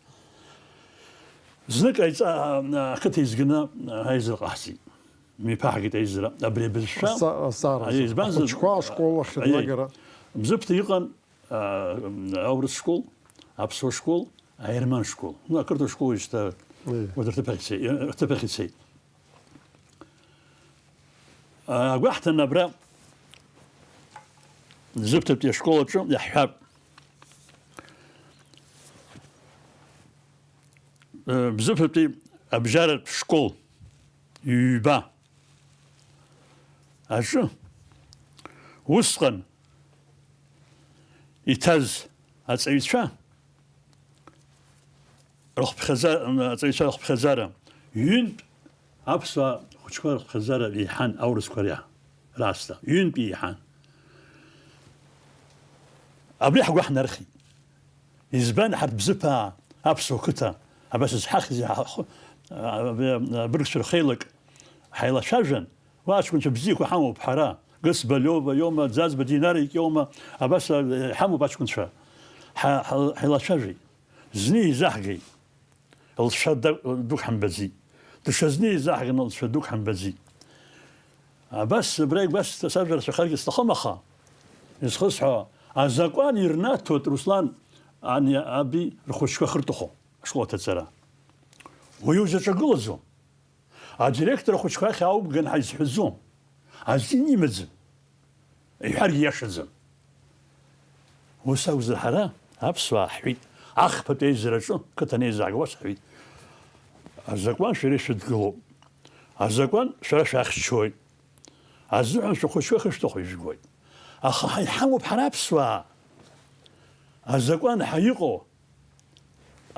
Знык аиҵа-, ақыҭа изганы аизара ҟаҳҵеит. Мҩаԥаҳгеит аизара. Абри абызшәа. Азҵа-, азҵаара азы. Избанзар, ахәыҷқәа ашкол ахь аиеи, рнагара. Бзыԥҭа иҟан, а, аурыс школ, аԥсуа школ, аерман школ. Ну, ақырҭуа школ уажәшьҭа, аиеи, урҭ рҭыԥ ахь ицеит, рҭыԥ ахь ицеит. А, агәаҳҭан абра Бзыԥҭатәи ашкол аҿы иаҳҳәап. Э, Бзыԥҭатәи абжьаратә школ ҩба аҿы усҟан иҭаз аҵаҩцәа рыхԥхьаӡа-, аҵаҩцәа рыхԥхьаӡара ҩынтә аԥсуа хәыҷқәа рыхԥхьаӡара еиҳан аурысқәа риа-, раасҭа, ҩынтә еиҳан. Абри ҳгәы ҳнархьит. Избан ҳарҭ Бзыԥаа, аԥсуа қыҭа, абас изҳахьзи ҳа-, ҳхы-, а-, а-, абыргцәа рхеилак ҳаилацәажәан, уа аҷкәынцәа бзиақәа ҳамоуп ҳара, Гыцба Лиова иоума, Ӡаӡба Динарик иоума, абас, а, ҳамоуп аҷкәынцәа. Ҳа-, ҳа-, ҳаилацәажәеит. Зны еизаҳгеит. Лҵшәа да-, дук ҳамбаӡеит. Даҽазны еизаҳганы лҵшәа дук ҳамбаӡеит. Абас, абра игәасҭа-, сажәа рацәахаргьы сҭахым, аха, изхысҳәаауа, азакәан ирнаҭоит, Руслан, ани аби рхәыҷқәа ахьырҭаху ашкол аҭаҵара. Уи узаҿагылаӡом. Адиректор ахәыҷқәа ахь аауган ҳаизҳәаӡом. Азин имаӡам. Иҳәаргьы иашаӡам. Ус акәзар, ҳара, аԥсуаа, ҳҳәит, ахԥатәи аизараҿы, қыҭан еизаагауа сҳәит, азакәан шәара ишәыдгылоуп. Азакәан шәара шәахьчоит. Азыҳәан шәхәыҷқәа ахьышәҭаху ижәгоит. Аха ҳа иҳамоуп ҳара аԥсуаа. Азакәан ҳа иҟоу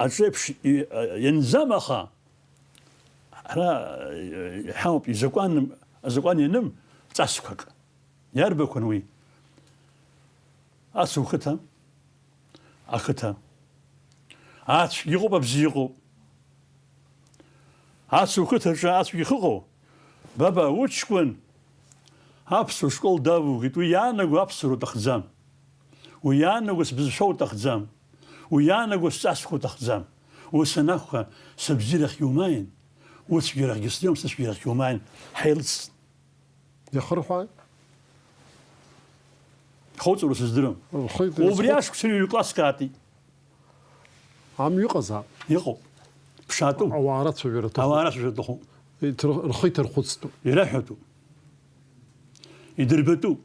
аҿеиԥш и-, ианӡам, аха ҳара, э, иҳамоуп изакәан, азакәан ианым ҵасқәак. Иарбақәан уи? Ацу қыҭа, ақыҭа. Ацәгьа ыҟоуп, абзиа ыҟоуп. Ацу қыҭаҿы ацәгьа ахьыҟоу, баба, уҷкәын аԥсуа школ давугеит, уи иаанаго аԥсуара уҭахӡам. Уи иаанаго сбызшәа уҭахӡам. Уи иаанаго сҵасқәа уҭахӡам. Ус анакәха, сыбзиарахь иумааин, уцәгьарахьгьы сцом, сыцәгьарахьгьы умааин, ҳаилыҵ. Иахырҳәааит. Хоуҵару сыздырам. Рхы иҭ-, Убри рхы- ашықәс ҩ-класск аатит. Амҩа ыҟазаап. Иҟоуп. Ԥшаатәуп. Ауаа рацәажәара аҭахуп. Ауаа рацәажәара аҭахуп. Иҭыр-, рхы иҭырхәыцтәуп. Ираҳәатәуп. Идырбатәуп.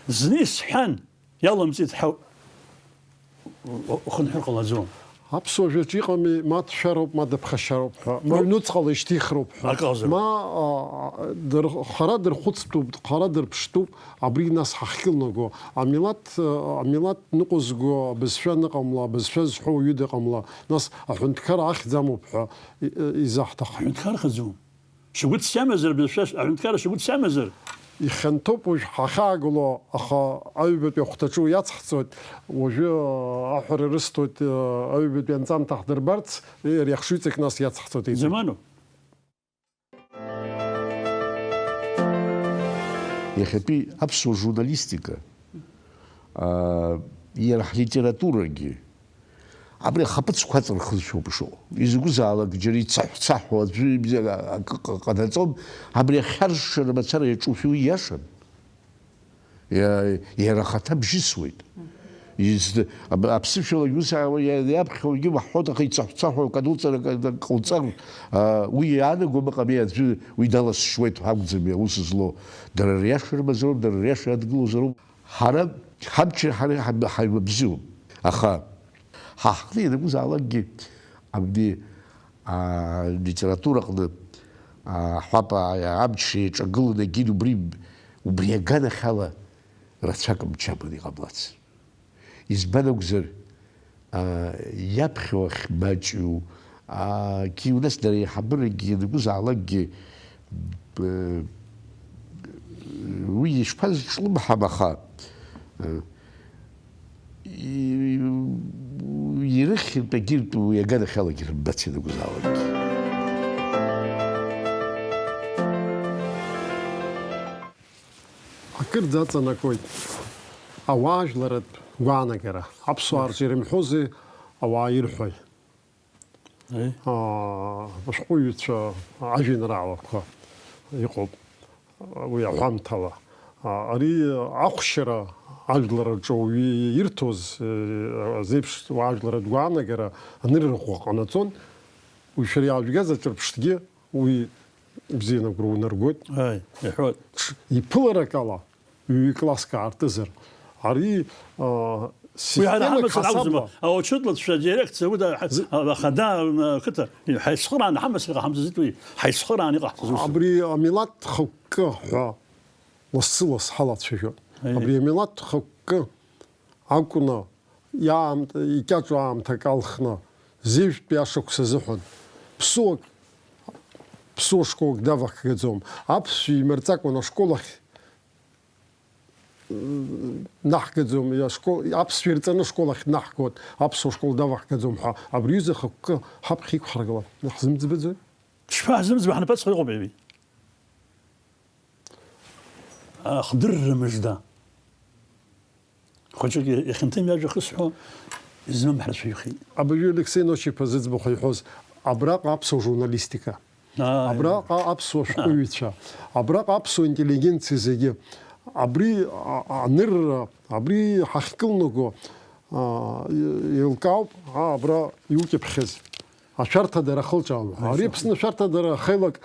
Зны исҳәан, иалымҵит ҳәа ухынҳәыр ҟалаӡом. Аԥсуа жәаҿы иҟами, ма дшәароуп, ма дыԥхашьароуп ҳәа, ма Ну. аҩнуҵҟала ишьҭихроуп ҳәа. Акы ҟалозар. Ма, а, дыр-, хара дырхәыцтәуп, хара дырԥштәуп, абри нас ҳахькылнаго, амилаҭ, а, амилаҭ ныҟәызго абызшәа аныҟамла, абызшәа зҳәо уаҩы дыҟамла, нас аҳәынҭқар ахьӡ амоуп ҳәа и-, и-, изаҳҭахым. Аҳәынҭқар хаӡом. Шьагәыҭс иамазар, бызшәа аҳәынҭқарра шьагәыҭс иамазар? Ихьанҭоуп уажә ҳахьаагыло, аха аҩбатәи ахәҭаҿы уи иацҳҵоит, уажәы аҳәара рысҭоит, аҩбатәи анҵамҭа ҳдырбарц, ари ахшыҩҵак нас иацҳҵоит, иҵегь. Заману? Иахьатәи аԥсуа журналистика, аа, иара ҳлитературагьы, абри ахаԥыцқәа аҵырхызшәоуп ишыҟоу. Изакәызаалак џьара ицаҳә-цаҳәуа аӡәы акы ҟа-, ҟанаҵом, абри ахьаршшара мацара иаҿушәа уи иашан. Иа-, иара ахаҭа бжьысуеит. Из-, аб-, аԥсышәалагьы ус ааиуа, иа-, иаԥхьогьы уаҳҳәоит, аха ицаҳә-цаҳәуа акадуҵара ка-, ка-, ҟауҵар, а, уи иаанагом ыҟами аӡәы уи даласшьуеит ҳәа акәӡами аус злоу. Дара риашара мазароуп, дара риаша иадгылозароуп. Ҳара ҳамчра ҳара ҳаибабзиоуп. Аха ҳа ҳҟны ианакәызаалакгьы абни, аа, литератураҟны, аа, ҳәапа, аа, амчра иаҿагыланы егьин убри, убри аганахьала рацәак мчы аманы иҟамлац. Избан акәзар, аа, иаԥхьо ахь маҷу, аа, қьиу, нас дара аиҳабырагьы ианакәызаалакгьы, б-, уи ишԥазҿлымҳам, аха, аа, И-, ирыхьынтә агьыртә уи аганахьалагьы рымбац ианакәызаалакгьы. Акырӡа аҵанакуеит ауаажәларратә гәаанагара. Аԥсуаа рҿы ирымҳәозеи, ауаа ирҳәои? Аи. Аа, ашәҟәыҩҩцәа ажәеинраалақәа иҟоуп уи аҳәамҭала. А, ари ахәшьара ажәлар рҿы уаҩы ирҭоз, э, азеиԥш уаажәларратә гәаанагара анырырӷәӷәа ҟанаҵон. Уи шәара иаажәгаз аҿырԥштәгьы уи бзианы агәра унаргоит. Аи, иҳәоит. Ҽ-, иԥыларак ала, ҩ-класск аартызар, ари, а, Уи ҳара системак ҳамацара акәӡам, ҳасабла. Аучетлацәа, адирекциа, уи да, ҳа-, Зы- ахада, а, қыҭа, ҳаицхырааны ҳамацара ҟаҳамҵаӡеит уи, ҳаицхырааны иҟаҳҵаз усуп. Абри амилаҭ хықәкы ҳәа лассы-ласс ҳалацәажәон. Аиеи. Абри амилаҭ хықәкы акәны иаамт-, икьаҿу аамҭак алхны, зежәтәи ашықәс азыҳәан, ԥсуак, ԥсуа школк давахгаӡом. Аԥсшәа имырҵакәан ашкол ахь наҳгаӡом, иашкол, аԥсшәа ирҵаны ашкол ахь днаҳгоит, аԥсуа школ даваҳгаӡом ҳәа, абри аҩыза ахықәкы ҳаԥхьа иқәҳаргылап, ҳзымӡбаӡои? Шԥаҳзымӡбо, ҳнапаҵәҟьа иҟоуп, еби. Ахдырра мыжда. Хәыҷык ихьанҭам иажәа хысҳәо, измам ҳрацәаҩхеит. Абыржәы Алексей Ночиԥа зыӡбахә иҳәоз, абраҟа аԥсуа журналистика. Аа, Абраҟа аԥсуа шәҟәыҩҩцәа, абраҟа аԥсуа интеллигенциа зегьы, абри, а, а, анырра, абри ҳахькылнаго, а, и-, еилкаауп, а, абра иукьыԥхьыз. Ашәарҭадара ахылҿаалон. Ари Аԥсны ашәарҭадара ахеилак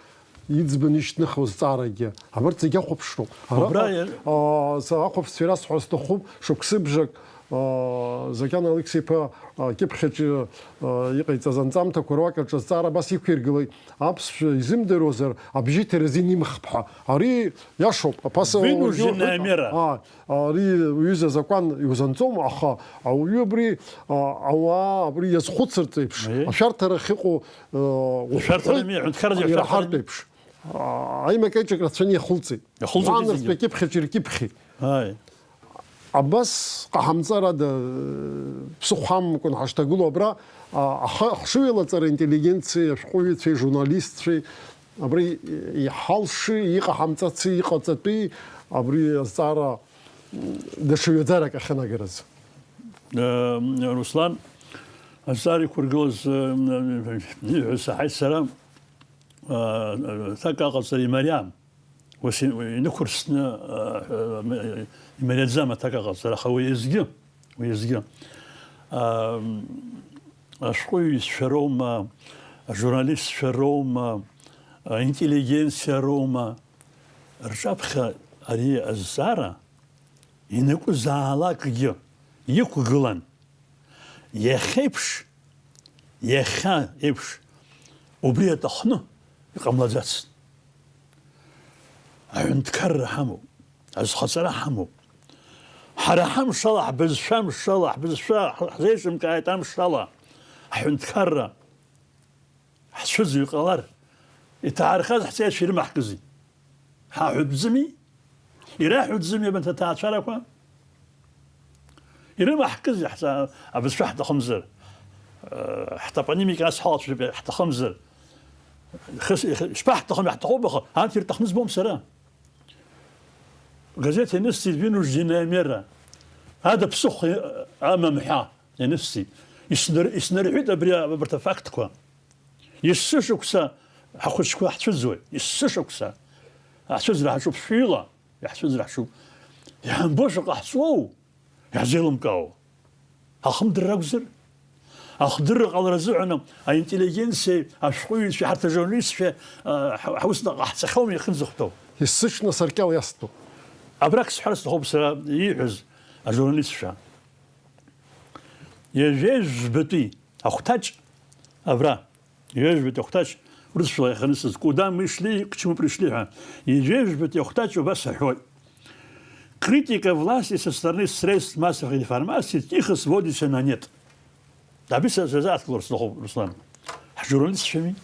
иӡбаны ишьҭныхуа зҵаарагьы. Абарҭ зегьы ахәаԥшроуп. Араҟа, Убра иа- а, са ахәаԥшцәа ирасҳәо сҭахуп, шықәсыбжак, а, Закьана Алықьса-иԥа, а, кьыԥхьаҿы, а, иҟаиҵаз анҵамҭақәа руак аҿы азҵаара абас иқәиргылеит, аԥсшәа изымдыруазар, абжьы ҭаразин имхп ҳәа. Ари иашоуп, аԥаса Вынужденная уаргьы уҳәоит, мера. А, ари уҩыза азакәан иузанҵом, аха ауаҩы абри, а, ауаа абри иазхәыцыртә еиԥш, Аиеи. Ашәарҭара ахьыҟоу, а, Ашәарҭарами, аҳәынҭқарразы ираҳартә ашәарҭарами? Еиԥш, а, аимак-аиҿак рацәаны иахылҵит. Иахылҵит Уааныртә зегьы. Акьыԥхьаҿ иркьыԥхьит. Ааи. Абас ҟаҳамҵарада, ԥсыхәа ҳамамкәан ҳашҭагылоу абра, а, аха-, ҳшыҩалаҵара интеллигенциеи, ашәҟәыҩҩцәеи, журналистцәеи, абри иҳалши, иҟаҳамҵаци, иҟаҵатәи, абри азҵаара, м, даҽа ҩаӡарак ахьанагараз. Э, Руслан, азҵаара иқәыргылаз, э, ииҳәаз саҳаит сара, э, аҭак аҟаҵара имариам. Ус и-, инықәырсны, э, э, имариаӡам аҭак аҟаҵара, аха уеизгьы, уеизгьы, э, ашәҟәыҩҩцәа роума, ажурналистцәа роума, аинтеллигенциа роума, рҿаԥхьа ари азҵаара инакәызаалакгьы иқәгылан. Иахьеиԥш, иахьа еиԥш, убри аҭахны иҟамлаӡацт. Аҳәынҭқарра ҳамоуп, азхаҵара ҳамоуп. Ҳара ҳамшала, ҳбызшәа мшала, ҳбызшәа ҳзеиҿымкааит амшала, ҳҳәынҭқарра ҳцәыӡ иҟалар, иҭаархаз ҳҵеицәа ирымаҳкызи? Ҳаҳәатәӡами? Ираҳәатәӡами абанҭ аҭаацәарақәа? Ирымаҳкызи ҳҵа-, абызшәа ҳҭахымзар? Э, ҳтопонимика ас ҳалацәажәап ҳҭахымзар? Хыс-, ишԥаҳҭахым, иаҳҭахуп, аха анҭ ирҭахны збом сара. Газеҭ ианысҵеит вынужденная мера. Ада ԥсыхәа амам ҳәа ианысҵеит. Иснар-, иснарҳәит абри, абарҭ афактқәа. Есышықәса ҳахәыҷқәа ҳцәыӡуеит, есышықәса. Ҳцәыӡра ҳаҿуп шәҩыла, иаҳцәыӡра ҳаҿуп. Иҳамбошәа ҟаҳҵоу, иаҳзеилымкаауа. Ахымдырра акәзар? Ахдырра ҟалара азыҳәан аинтеллигенциеи, ашәҟәыҩҩцәеи, ҳарҭ ажурналистцәа, а, ҳа-, ҳаус наҟ ҟаҳҵахьоума иахьынӡахәҭоу? Есышьҭны асаркьал иасҭоуп. Абрак сҳәар сҭахуп сара ииҳәаз ажурналистцәа. Ҩажәеи жәбатәи ахәҭаҷ абра, ҩажәи жәбатәи ахәҭаҷ, урысшәала иахьанысыз, «Куда мы шли, к чему пришли» ҳәа, ҩажәеи жәбатәи ахәҭаҷ убас аҳәоит: «Критика власти со стороны средств массовой информации тихо сводится на нет». Абри са сазааҭгылар сҭахуп, Руслан. Ҳжурналистцәами?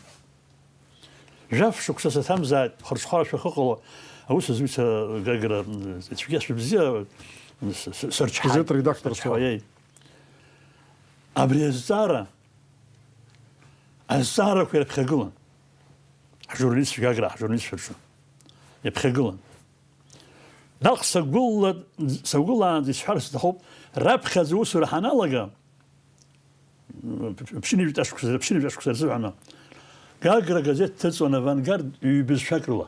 Жәаф шықәса саҭамзааит, хырҽхәарашәа ахьыҟало, аус зуит сара, Гагра, м, цәгьашәа бзиа, м, с-, с-, сырчҳаит. Газеҭ редактор сырчҳауеит. Абри азҵаара, азҵаарақәа ирыԥхьагылан. Ҳжурналистцәа, Гагра, ҳжурналистцәа рҿы иаԥхьагылан. Наҟ сагәыла-, сагәылаанӡа исҳәар сҭахуп, раԥхьаӡа аусура ҳаналага, ԥшьынҩажәи ҵәа шықәса, ԥшьынҩажәи ҵәа шықәса рзыҳәан, Гагра газеҭ ҭыҵуан «Авангард» ҩбызшәак рыла,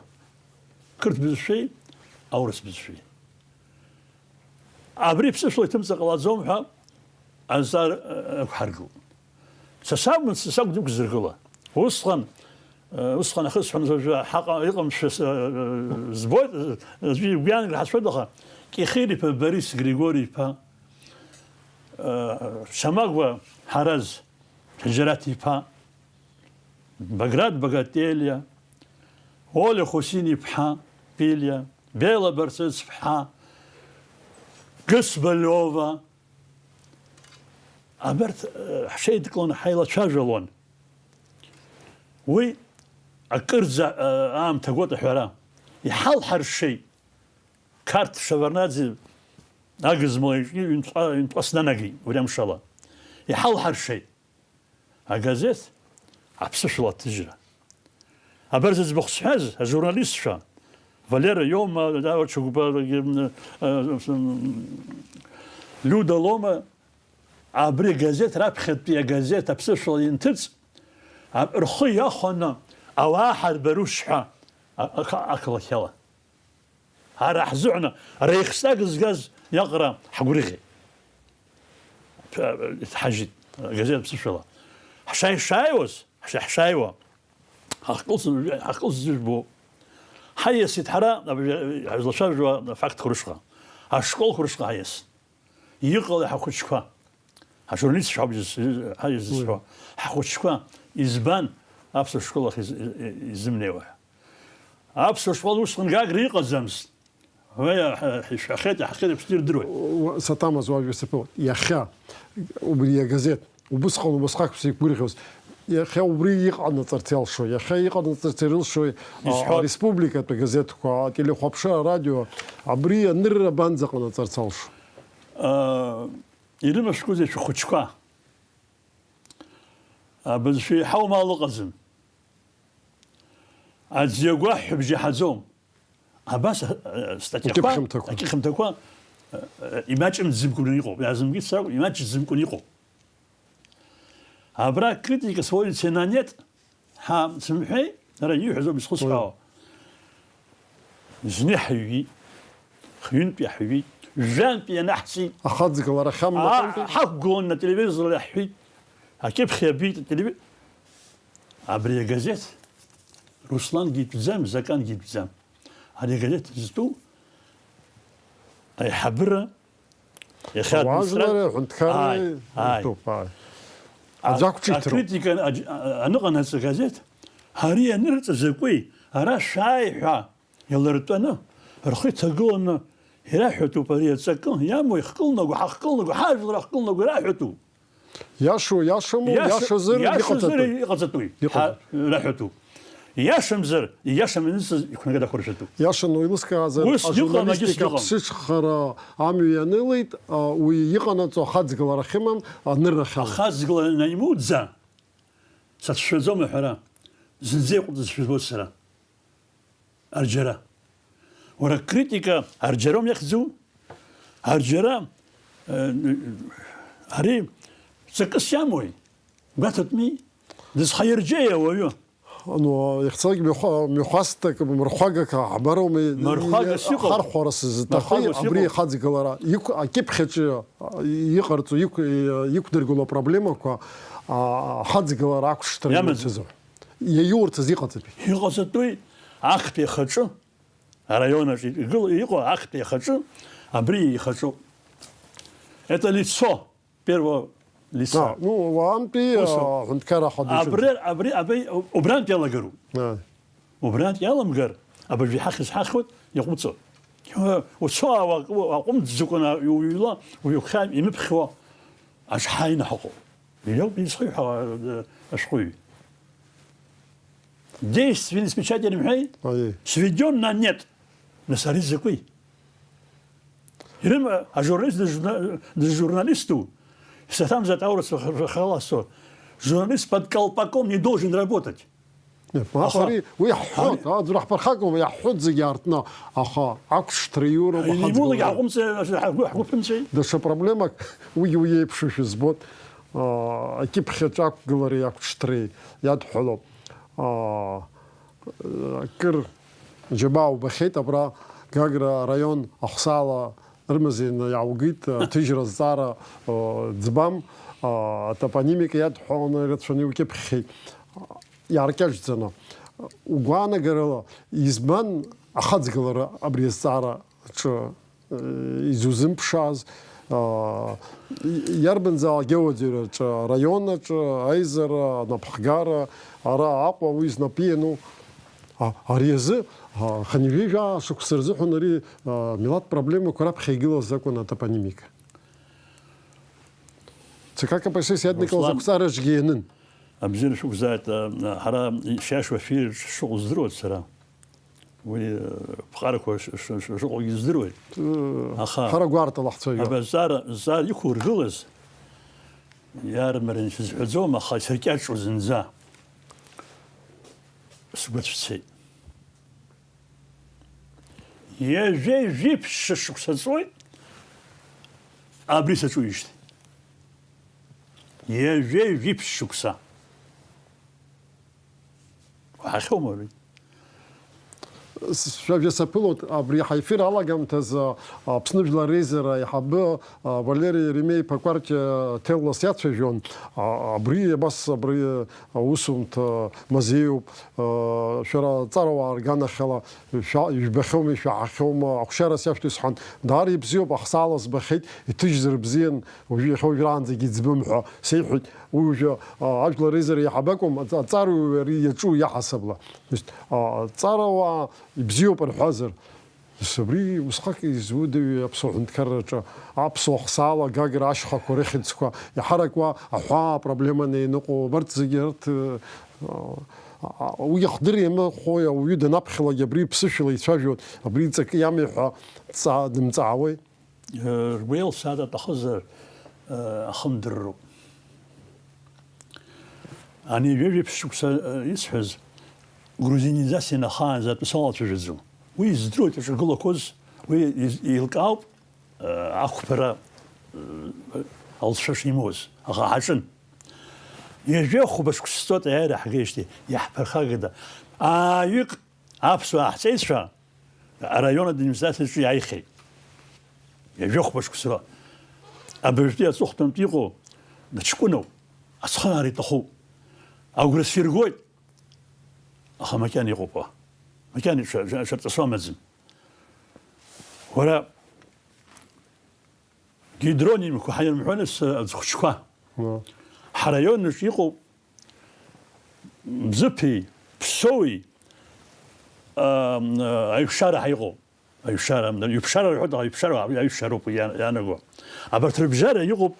қырҭ бызшәеи аурыс бызшәеи. Абри ԥсышәала иҭымҵыр ҟалаӡом ҳәа азҵаара, э, ықәҳаргылт. Са сакәын, са сакәын иқәзыргыла. Усҟан, э, усҟан ахысҳәан, уажәы ҳаҟа-, иҟамшәа с-, э, э, збоит, э, аӡәы игәы иаанагар ҳазҳәоит, аха Кьехир-иԥа Борис Григори-иԥа, э, Шамагәа Ҳараз, Џьараҭ-иԥа, Баграт Багателиа, Олиа Хусин-иԥҳа Пилиа, Бела Барцыц-ԥҳа, Гыс Балиова, абарҭ, э, ҳҽеидкыланы ҳаилацәажәалон. Уи акырӡа, э, аамҭа гот аҳәара. Иҳалҳаршеит. Қарҭ Шеварднаӡе агызмал иҿы ҩынтәҟа-, ҩынтәҟа снанагеит, убри амшала. Иҳалҳаршеит. Агазеҭ аԥсышәала аҭыжьра. Абар зыӡбахә сҳәаз, ажурналистцәа, Валера Иома, Даур Чагәба, Лиуда Лома, абри агазеҭ раԥхьатәи агазеҭ аԥсышәала инҭыҵ, а, рхы иахәаны ауаа ҳарбарушь ҳәа а-, аха-, ақалақь ала. Ара ҳзыҳәан Рейхстаг згаз иаҟара ҳгәырӷьеит. Ҳажьит, агазеҭ аԥсышәала. Ҳшааи-, шааиуаз, ҳша-, ҳшааиуа, ҳахькылсыз, ҳахькылсыз жәбо. Ҳаиасит ҳара, ҳазлацәажәо афактқәа рышҟа. Ашколқәа рышҟа ҳаиасит. Иҟалеи ҳахәыҷқәа? Ажурналистцәа ҳауп изы-, ҳа-, изызҳәо. Ҳхәыҷқәа избан аԥсуа школ ахь из-, изымнеиуа ҳәа? Аԥсуа школ усҟан Гагра иҟаӡамызт. Уи ҳа-, ҳа-, ҳшәахьеит, иаҳхьеит, Аԥсны ирдыруеит. Уа-, саҭамыз уажәы саԥылоит. Иахьа убри агазеҭ, убысҟан убасҟак сеиқәгәырӷьоз, иахьа убри иҟанаҵарц иалшо, иахьа иҟанаҵарц ирылшои, а, исҳәо- ареспубликатә агазеҭқәа, ателехәаԥшра, арадио, абри анырра банӡа ҟанаҵарц алшо? аа, ирымашәкузеи шәыхәыҷқәа? Абызшәа еиҳау мал ыҟаӡам. Аӡиагәаҳәа бжьаҳаӡом. Абас, э, статиақәа, Акьыԥхьымҭақәа. Акьыԥхьымҭақәа, э, э, имаҷымӡымкәаны иҟоуп. Иаазымгеит сакәу, имаҷӡымкәаны иҟоуп. Абра критика сводится на нет, ҳа сымҳәеи, ара ииҳәаз ауп изхысҳәаауа. Зны иҳаҩит, хҩынтә иаҳҩит, жәантә ианаҳҵеит. Ахаҵгылара ахьамоу Аа, аҟынтәи? Ҳақәгылан ателевизор иаҳҳәит. Акьыԥхь иабеит ателеви-, абри агазеҭ Руслангьы итәӡам, Закангьы итәӡам. Ари агазеҭ зтәу аиҳабыра, иахьа Ауаажәлари администра-, аҳәынҭқарреи ааи, ааи. Ртәуп, ааи. А-, Аӡә ақәҿиҭроуп. Акритика аџ-, а-, аныҟанаҵ агазеҭ, ари анырҵа закәи, ара шәааи ҳәа илыртәаны, рхы иҭагыланы ираҳәатәуп ари аҵакы, иамоу ихкылнаго, ҳахкылнаго, ҳажәлар ахкылнаго ираҳәатәуп. Иашоу, иашаму, Иаша-, иашазар иашазар иҟаҵатәуи? Иҟаҵатәуи. Иҟаҵатәуи. Ҳа-, раҳәатәуп. Иашамзар, ииашам ианысыз иқәнагада ақәыршәатәуп. Иашан уеилыскаазар, Ус иҟам, ажурналистика егьыс иҟам. Аԥсыҽхара амҩа ианылеит, а, уи иҟанаҵо ахаҵгылара ахьымам, анырра ахьамам. Ахаҵгылара наимуӡа, сацәшәаӡом аҳәара, зынӡа иҟалҵаз шәызбоит сара. Арџьара. Уара, критика арџьаром иахьӡу? Арџьара, э, ари ҵакыс иамои? Гәаҭатәми? Дызхаирџьеи ауаҩы? Ну, иахьцалак мҩахәа-, мҩахәасҭак, мырхәагак ҳбароуми, Мырхәагас иҟоуп. Хархәара сызҭахи, Мырхәагас абри иҟоуп. Ахаҵгылара иқә-, акьыԥхь аҿы иҟарҵо, иқә-, иқәдыргыло апроблемақәа, а, ахаҵгылара ақәшҭра Иамаӡам. Имцызар. Иаиурц азы иҟаҵатәи. Иҟаҵатәи, актәи ахаҿы, араион аҿы игыл-, иҟоу актәи ахаҿы, абри ихаҿоуп. Это лицо первого лица. А, ну, уаантәи, Усоуп. А, аҳәынҭқар ахадуцәа. Абри, абри, абри, убрантә иалагароуп. А. Убрантә иаламгар, абыржәы иҳахьыз ҳахьуеит, иаҟәыҵо. Уцо, ауа-, уаҟәымҵӡакәа уҩла, уҩхьа имыԥхьуа аҿҳаины ҳаҟоуп. Иоуп изхыҳәҳәауа, э, ашәҟәыҩҩы. Действие не смечать ирымҳәеи? Аиеи. Сведён на нет. Нас ари закәи? Ирым-, а журналист дыжурна-, дыжурналисту, саҭамзар аурыс хала со, журналист под колпаком не должен работать. Нет, ма Аха. Ари, уи иаҳҳәоит, Ари. Аӡәыр ҳԥырхагоума, иаҳҳәоит зегьы аартны, аха ақәҿҭра иуроуп. Аимулагь ахаҵгылара. Ҳаҟәымҵ-, ҳгәы, ҳгәы ԥымҵәеи? Даҽа проблемак, уигьы уи еиԥшушәа збоит, аа, акьыԥхь аҿы ақәгылареи ақәҿҭреи иадҳәалоуп. Аа, акыр џьабаа убахьеит, абра Гагра араион ахәсаала рымазеины иааугеит, аҭыжьра азҵаара, аа, ӡбам, аа, атопонимика иадҳәаланы ирацәаны иукьыԥхьхьеит. Иааркьаҿӡаны. Угәаанагарала, избан ахаҵгылара абри азҵаара аҿы, э, изузымԥшааз, аа, и-, иарбанзаалак ауадаҩраҿы, араион аҿы, аизара, анапхгара, ара Аҟәа уи знапы иану, а, ари азы, а, хынҩажәа шықәса рзыҳәан ари, а, милаҭ проблемақәа раԥхьа игылаз акәын атопонимика. Ц К К П С С иаднакылаз Руслан, ақәҵараҿгьы ианын. Абзиара шәықәзааит, а, ҳара шиашоу афир шыҟоу здыруеит сара. Уи, э, ԥҟарақәа ш-, ш-, ш-, шыҟоугьы здыруеит. Ыы, Аха ҳара гәарҭала ҳцәажәо. Абазҵаара, зҵаара иқәургылаз, иармараны сызҳәаӡом, аха исыркьаҿу зынӡа сгәы цәцеит. Ҩажәи жәиԥшь шықәса ҵуеит, абри саҿуижьҭеи. Ҩажәи жәиԥшь шықәса. Уаҳахьоума ари? Сажәа саԥылоит, абри ҳаефир алагамҭазы Аԥсны Жәлар реизара аиҳабы, а, Валери Еремеи-иԥа Кәарҷиа ҭеллас иацәажәон. А, абри, абас, абри аусумҭа мазеиуп. А, шәара аҵарауаа рганахьала шәа-, ижәбахьоуми, ишәаҳахьоума, ахәшьара сиашәҭ исҳәан, даара ибзиоуп, ахсаала збахьеит, иҭыжьзар бзиан, уажәы иахьа уажәраанӡагьы иӡбым ҳәа сеиҳәеит. Уи уажәы, а, ажәлар реизара иаҳаб акәым, аҵ-, аҵарауаҩы ари иаҿу иаҳасабала. То есть, а, аҵарауаа ибзиоуп рҳәазар, нас абри усҟак изуадаҩи аԥсуа ҳәынҭқарраҿы аԥсуа хсаала Гагра ашьхақәа рыхьӡқәа иҳаракуа аҳәаа проблеманы ианыҟоу, абарҭ зегьы рҭ-, а, а, уи иахдыр иамыхәои, ауаҩы данаԥхьалак абри ԥсышәала ицәажәоит, абри ҵакы иами ҳәа дҵаа-, дымҵаауеи? ргәеилсаат аҭахызар, ахымдырроуп. Ани ҩажәеиԥшь шықәса исҳәаз грузинизациа нахаанӡа атәы салацәажәаӡом. Уи издыруеит иҿагылақәоз, уи еилкаауп, ақәԥара алҵшәа шимоуаз, аха ҳаҿын. Ҩажәи хәба шықәса сҵоит аиааира ҳгеижьҭеи, иаҳԥырхагада? Ааҩык аԥсуаа ҳҵеицәа араион администрациаҿы иааихьеит. Ҩажәи хәба шықәса. Абыржәтәи аҵыхәтәантә иҟоу даҽкәыноуп, ацхыраара иҭахуп. Агәра сиргоит, аха макьана иҟоуп уа. Макьана ша-, ша-, шарҵасуа амаӡам. Уара, Гидронимқәа ҳаирмҳәон ас аӡхәыҷқәа. Уа. Ҳараион аҿы иҟоуп Бзыԥи, Ԥсоуи, а, а, Аҩшара ҳәа иҟоуп. Аҩшара, Ҩԥшара рҳәоит, аха Ҩԥшара аҩшароуп уи иа-, иаанаго. Абарҭ рыбжьара иҟоуп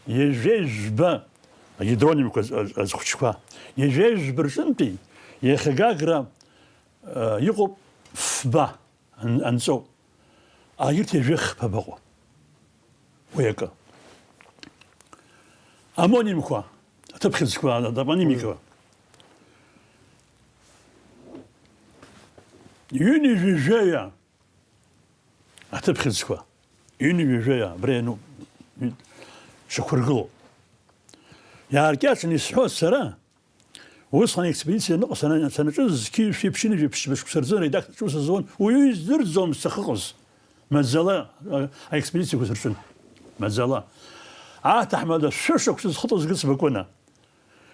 ҩажәеи жәба агидронимқәа з-, з-, зхәыҷқәа. Ҩажәеи жәба рҿынтәи иахьа Гагра, а, иҟоуп фба ан-, анҵоуп. Агьырҭ ҩажәи хԥа баҟоуп. Уи акы. Амонимқәа, аҭыԥхьыӡқәа, атопонимика. Ҩынҩажәаҩа аҭыԥхьыӡқәа. Ҩынҩажәаҩа, абра иануп. Шьақәыргылоуп. Иааркьаҿны исҳәоит сара, усҟан аекспедициа аныҟа сана-, санаҿыз зқьи жәшәи ԥшьынҩажәи ԥшьба шықәса рзы аредакторцәа аус азуан, уаҩы издырӡомызт сахьыҟаз. Маӡала, а, аекспедициақәа сырҿын. Маӡала. Аҭаҳмада шәышықәса зхыҵуаз Гыцба Кәына.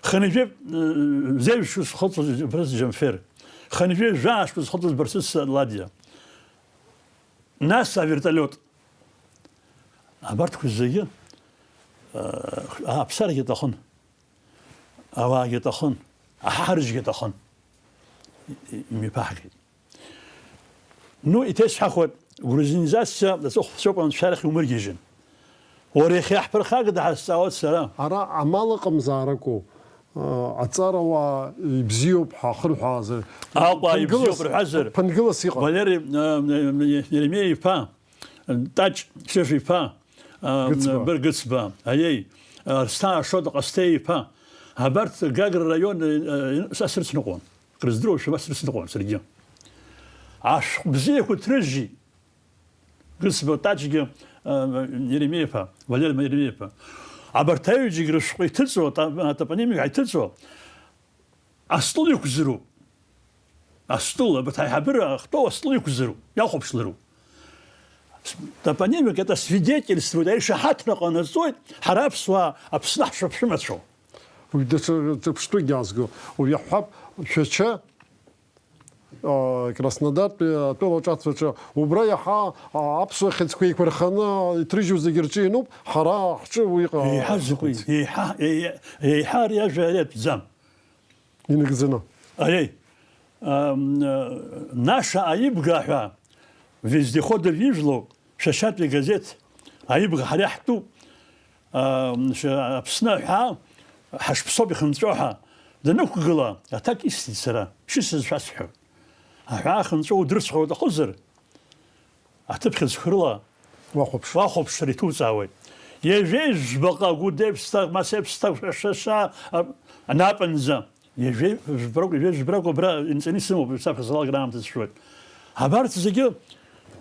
Хынҩажәи, э, зеижә шықәса зхыҵуаз Барсыс Џьамфер. Хынҩажәи жәаа шықәса зхыҵуаз Барсыс Ладиа. Нас авертолиот. Абарҭқәа зегьы, э, ааԥсарагьы аҭахын. Ауаагьы аҭахын, аҳарыжьгьы аҭахын. И-, и-, имҩаԥаҳгеит. Ну, иҭесҳәахуеит, грузинизациа аҵыхәцәоуп анцәа арахь иумыргьежьын. Уара иахьа иаҳԥырхагада ҳәа сҵаауеит сара. Ара амал ыҟамзааракәу, а, аҵарауаа ибзиоуп ҳәа ахырҳәаазар? Аҟәа ибзиоуп рҳәазар, ԥынгылас иҟан. Валери, а, Еремеиа иԥа, Таҷ, Шьыжә иԥа, а, Гыцба. Быр Гыцба, аиеи, а, Рсҭаа Шоҭа Ҟасҭеи иԥа. Абарҭ Гагра раион, а, а, са срыцныҟәон. Крыздыруашәа, ма срыцныҟәон саргьы. Ашәҟә бзиақәа ҭрыжьит. Гыцба Таҷгьы, а, Еремеиа-иԥа, Валери Еремеиа-иԥа. Абарҭ аҩыџьагь рышәҟәы иҭыҵуа, ата-, атопонимика иҭыҵуа, астол иқәзароуп. Астол, абарҭ аиҳабыра ахтәоу астол иқәзароуп, иахәаԥшлароуп. Топонимика это свидетельствует, ари шаҳаҭра ҟанаҵоит, ҳара аԥсуаа Аԥсны ҳшаԥшәымацәоу. Уи даҽа ҿырԥштәыкгьы аазго, уи иаҳҳәап, Шәача, а, Краснодартәи атәыла аҿацәаҿы, убра иаҳа, а, аԥсуа хьыӡқәа еиқәырханы иҭрыжьу зегьы рҿы иануп, ҳара ҳҿы уи ҟа-, еиҳа закәи? Еиҳа, еиҳа, еиҳа ари ажәа ари атәӡам. Инагӡаны. Аиеи, ам, э, Наша аибга ҳәа Вездеходов ижәлоуп, Шәашьатәи газеҭ аибга ҳара иаҳтәуп, ам, ш-, Аԥсны аҳәаа ҳашԥсоуп ихынҵәо ҳәа данықәгыла, аҭак исҭеит сара, шысҳәаз шәасҳәап. Аҳәаа хынҵәо удырҵәҟьо уҭахызар, аҭыԥхьыӡқәа рыла уахәаԥш. Уахәаԥшыр иҭуҵаауеит. Ҩажәеи жәбаҟа гәыдеиԥсҭак, масеиԥсҭак, шәа-шәа-шәа, а, анапынӡа. Ҩажәеи жәбарак, ҩажәеи жәбарак убра инҵаны исымоуп, саԥхьа салалгар аамҭа сшәоит. Абарҭ зегьы,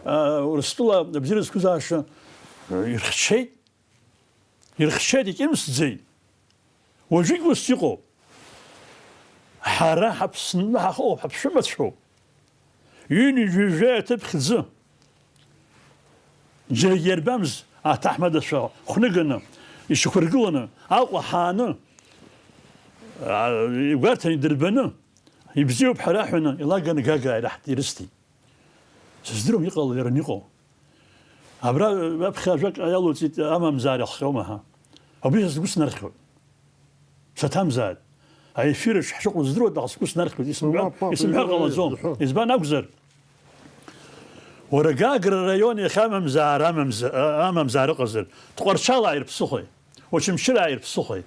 а, Урыстәыла абзиара зқәызаашьа, а, ирхьчеит. Ирхьчеит, икьымсӡеит. Уажәыгь ус иҟоуп. Ҳара ҳаԥсны ҳаҟоуп, ҳаԥшәымацәоуп. Ҩынҩажәи жәаҩа аҭыԥ хьӡы. Џьаргьы иарбамз аҭаҳмадацәа хәнаганы, ишьақәыргыланы, Аҟәа ҳааны, а, игәарҭаны идырбаны, ибзиоуп ҳәа раҳәаны, илаганы Гагра ираҳҭ-, ирысҭеит. Сыздыруам иҟалеи иара аниҟоу. Абра ҩаԥхьа ажәак иалоуҵеит, амамзаара иахҟьома ҳәа. Абри са сгәы снархьуеит. Саҭамзааит. Аефир аҿы ҳшыҟоу здыруеит, аха сгәы снархьуеит, исымҳәар, Мап, мап, исымҳәар иҳәо, ҟалаӡом. Иҳәо. Избан акәзар, уара Гагра араион иахьа амамзаара амамза-, а-, амамзаара ыҟазар, Тҟәарчалаа ирыԥсыхәеи, Очамчыраа ирыԥсыхәеи?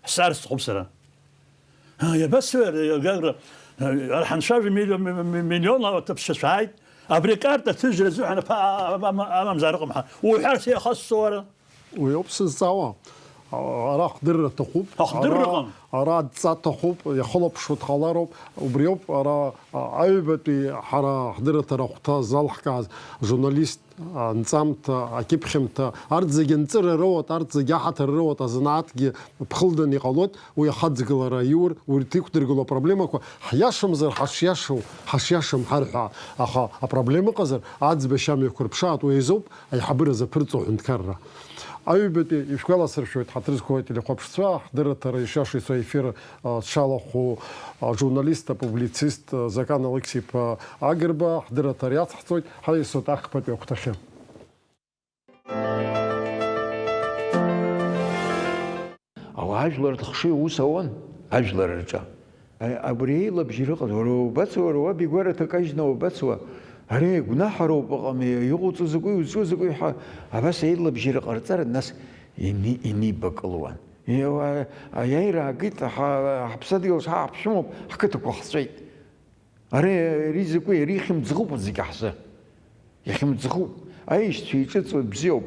Ҳсаар сҭахуп сара. А, иабасыҳәари, Гагра, а, ҳанцәажәо миллион, ми-, ми-, миллион аҭыԥшцәа шәааит, Абри акарта аҭыжьра азыҳәан аԥа-, а-, а-, а-, амамзар ыҟам ҳәа уҳәарц иахасҵо уара? Уи ауп сызҵаауа. А-, ара ахдырра аҭахуп. Ахдырра Ара, ыҟам. Ара адҵа аҭахуп, иахылаԥшуа дҟалароуп. Убри ауп ара, а, аҩбатәи ҳара ҳдырраҭара ахәҭа залҳкааз журналист, а, нҵамҭа, акьыԥхьымҭа, арҭ зегьы анҵыра роуат, арҭ зегьы аҳаҭыр роуат, азанааҭгьы ԥхылданы иҟалоит. Уи ахаҵгылара аиур, урҭ иқәдыргыло апроблемақәа, ҳиашамзар ҳашиашоу, ҳашиашам ҳарҳәа, аха апроблема ыҟазар, аӡбашьа мҩақәырԥшааит, уи азоуп аиҳабыра заԥырҵо аҳәынҭқарра. Аҩбатәи ишәгәаласыршәоит, ҳаҭыр зқәу ателехәаԥшцәа, ҳдырраҭара ишиашоу ицо ефир, а, дшалахәу, а, ажурналист, апублицист, а, Закан Алықьса-иԥа Агрба, ҳдырраҭара иацҳҵоит, ҳаиасуеит ахԥатәи ахәҭахьы. Ауаа ажәлар рхшыҩ ус ауан, ажәлар рҿы. А-, абри еилабжьара ыҟаз, уара убацо, уара уаб игәараҭа кажьны убацуа? Ари гәнаҳароуп, ыҟами, иҟоуҵо закәи, узҿу закәи ҳәа, абас еилабжьара ҟарҵар, нас ини-, инибакылуан. Иа-, а-, аиааира аагеит, ҳа-, ҳаԥсадгьыл шҳаҳаԥшәымоуп, ҳқыҭақәа ҳҵәеит. Ари, ари закәи, ари ихьымӡӷуп зегь ҳзы. Ихьымӡӷуп. Аишьцәа иҿыҵуа бзиоуп.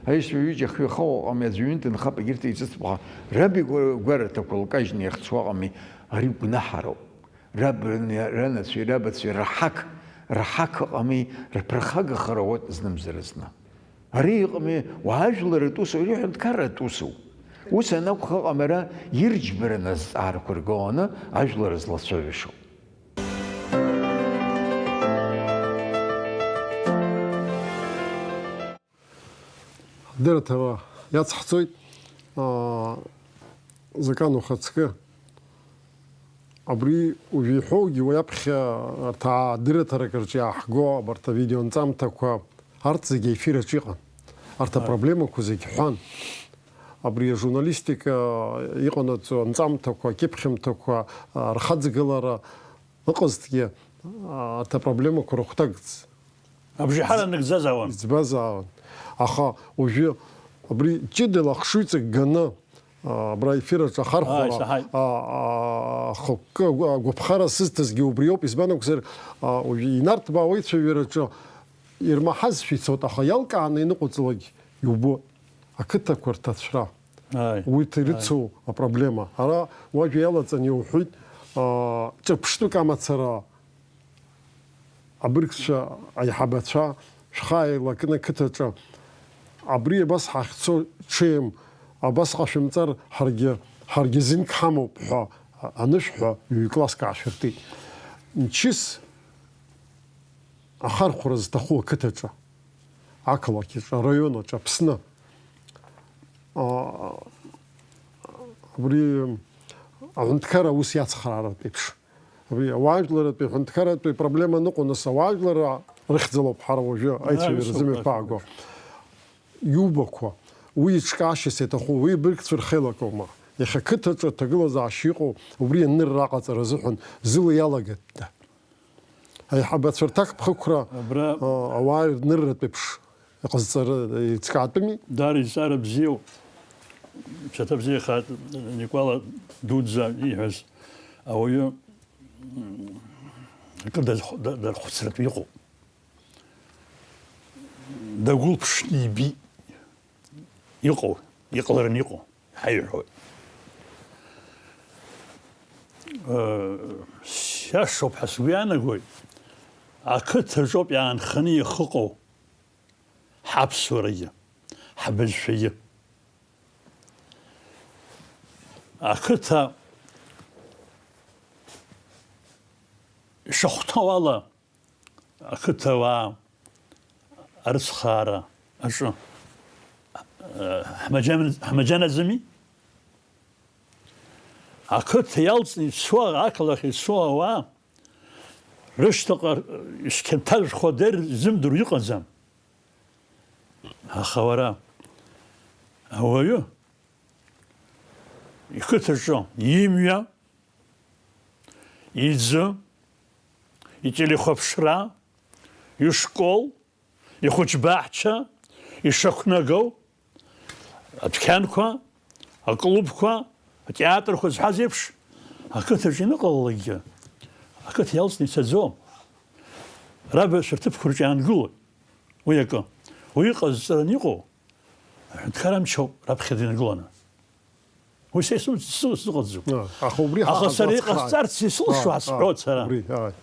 Аишьцәа ҩыџьа хҩы хауа ыҟами, аӡәы ҩынтә нхап, егьырҭ еиҿыҵԥха. Раб игәараҭақәа лкажьны иахьцо ыҟами, ари гәнаҳароуп. Раб ран-, ранацәеи рабацәеи раҳақ, раҳақ ыҟами, рԥырхагахара уоуп знымзар-зны. Ари иҟами, уаажәларратә усу, ари ҳәынҭқарратә усу. Ус анакәха, ыҟами ара ирџьбараны азҵаарақәа ргыланы ажәлар злацәажәашоу. Дырраҭара иацҳҵоит, аа, Закан ухаҵкы. Абри уажә иҳәоугьы уи аԥхьа арҭ адырраҭарак рҿы иааҳго, абарҭ авидеонҵамҭақәа, арҭ зегьы аефир аҿы иҟан. Арҭ Ааи. апроблемақәа зегь ҳәан. Абри ажурналистика иҟанаҵо анҵамҭақәа, акьыԥхьымҭақәа, а, рхаҵгылара ыҟазҭгьы, а, арҭ апроблемақәа рыхәҭакӡ Абжеиҳара нагӡазаауан. Иӡбазаауан. Аха уажәы абри ҷыдала ахшыҩҵак ганы, а, абра ефир аҿы ахархәара, Ааи, саҳаит. а, а, ахықәкы агәаԥхара сызҭазгьы убриоуп, избан акәзар, а, уажәы инарҭбаау аицәажәараҿы ирмаҳазшәа ицоит, аха иалкааны ианыҟоуҵалак иубоит, ақыҭақәа рҭацәра. Ааи, Уи ааи. ирыцу апроблема. Ара уажәа иалаҵан иуҳәоит, а, ҿырԥштәык амацара, абыргцәа, аиҳабацәа, шәхы ааилакны қыҭаҿы, абри абас ҳахьцо ҽеим, абас ҟашәымҵар, ҳаргьы, ҳаргьы зинк ҳамоуп ҳәа анышәҳәа, ҩ-класск аашәыртит. Мчыс ахархәара зҭаху ақыҭаҿы, ақалақь аҿы, араион аҿы, Аԥсны. А, абри аҳәынҭқарра аус иацхрааратә еиԥш. Абри ауаажәларратәи аҳәынҭқарратәи проблема аныҟоу, нас ауаажәларра рыхьӡалоуп ҳара уажәы аицәажәара Аиашоуп, зымҩаԥааго. Иубақәа, уи иҿкаашьас иаҭаху, уи абыргцәа рхеилакоума? Иахьа қыҭаҿы аҭагылазаашьа иҟоу, убри анырра аҟаҵара азыҳәан зыла иалагатәда? Аиҳабацәа рҭакԥхықәра, Абра а, ауаа рнырратә еиԥш иҟазҵара еиҿкаатәыми? Даара изҵаара бзиоуп. Ԥсаҭа бзиахааит, Никәала дуӡӡа ииҳәаз. Ауаҩы, м, акы дазхә-, да-, дархәыцратәы иҟоуп. Дагәылԥшны ибеит. Иҟоу, иҟалараны иҟоу ҳаиҳәоит. Э, сиашоуп ҳәа сгәы иаанагоит, ақыҭаҿоуп иаанханы иахыҟоу ҳаԥсуарагьы, ҳбызшәагьы. Ақыҭа ишахәҭоу ала, ақыҭауаа арыцхраара аҿы, э, ҳмаџьан-, ҳмаџьанаӡами? Ақыҭа иалҵны ицо, ақалақь ицо ауаа рышьҭаҟа исхьанҭажәхо дер зымдыруа иҟаӡам. Аха уара, ауаҩы, иқыҭаҿы имҩа, иӡы, ителехәаԥшра, ишкол, ихәыҷбаҳча, ишақәнагоу, адәқьанқәа, аклубқәа, атеатрқәа зҳәаз еиԥш, ақыҭаҿы ианыҟалалакгьы, ақыҭа иалҵны ицаӡом. рабацәа рҭыԥқәа рҿы иаангылоит уи акы. Уи ҟазҵараны иҟоу аҳәынҭқар амч ауп раԥхьаӡа иангыланы. Уи са исымч-, сзы-, сзыҟаҵаӡом. А, аха убри Аха ҳаҟаз сара ацхрааит. Иҟасҵарц исылшо А, а, ҳасҳәоит сара. Убри, ааи.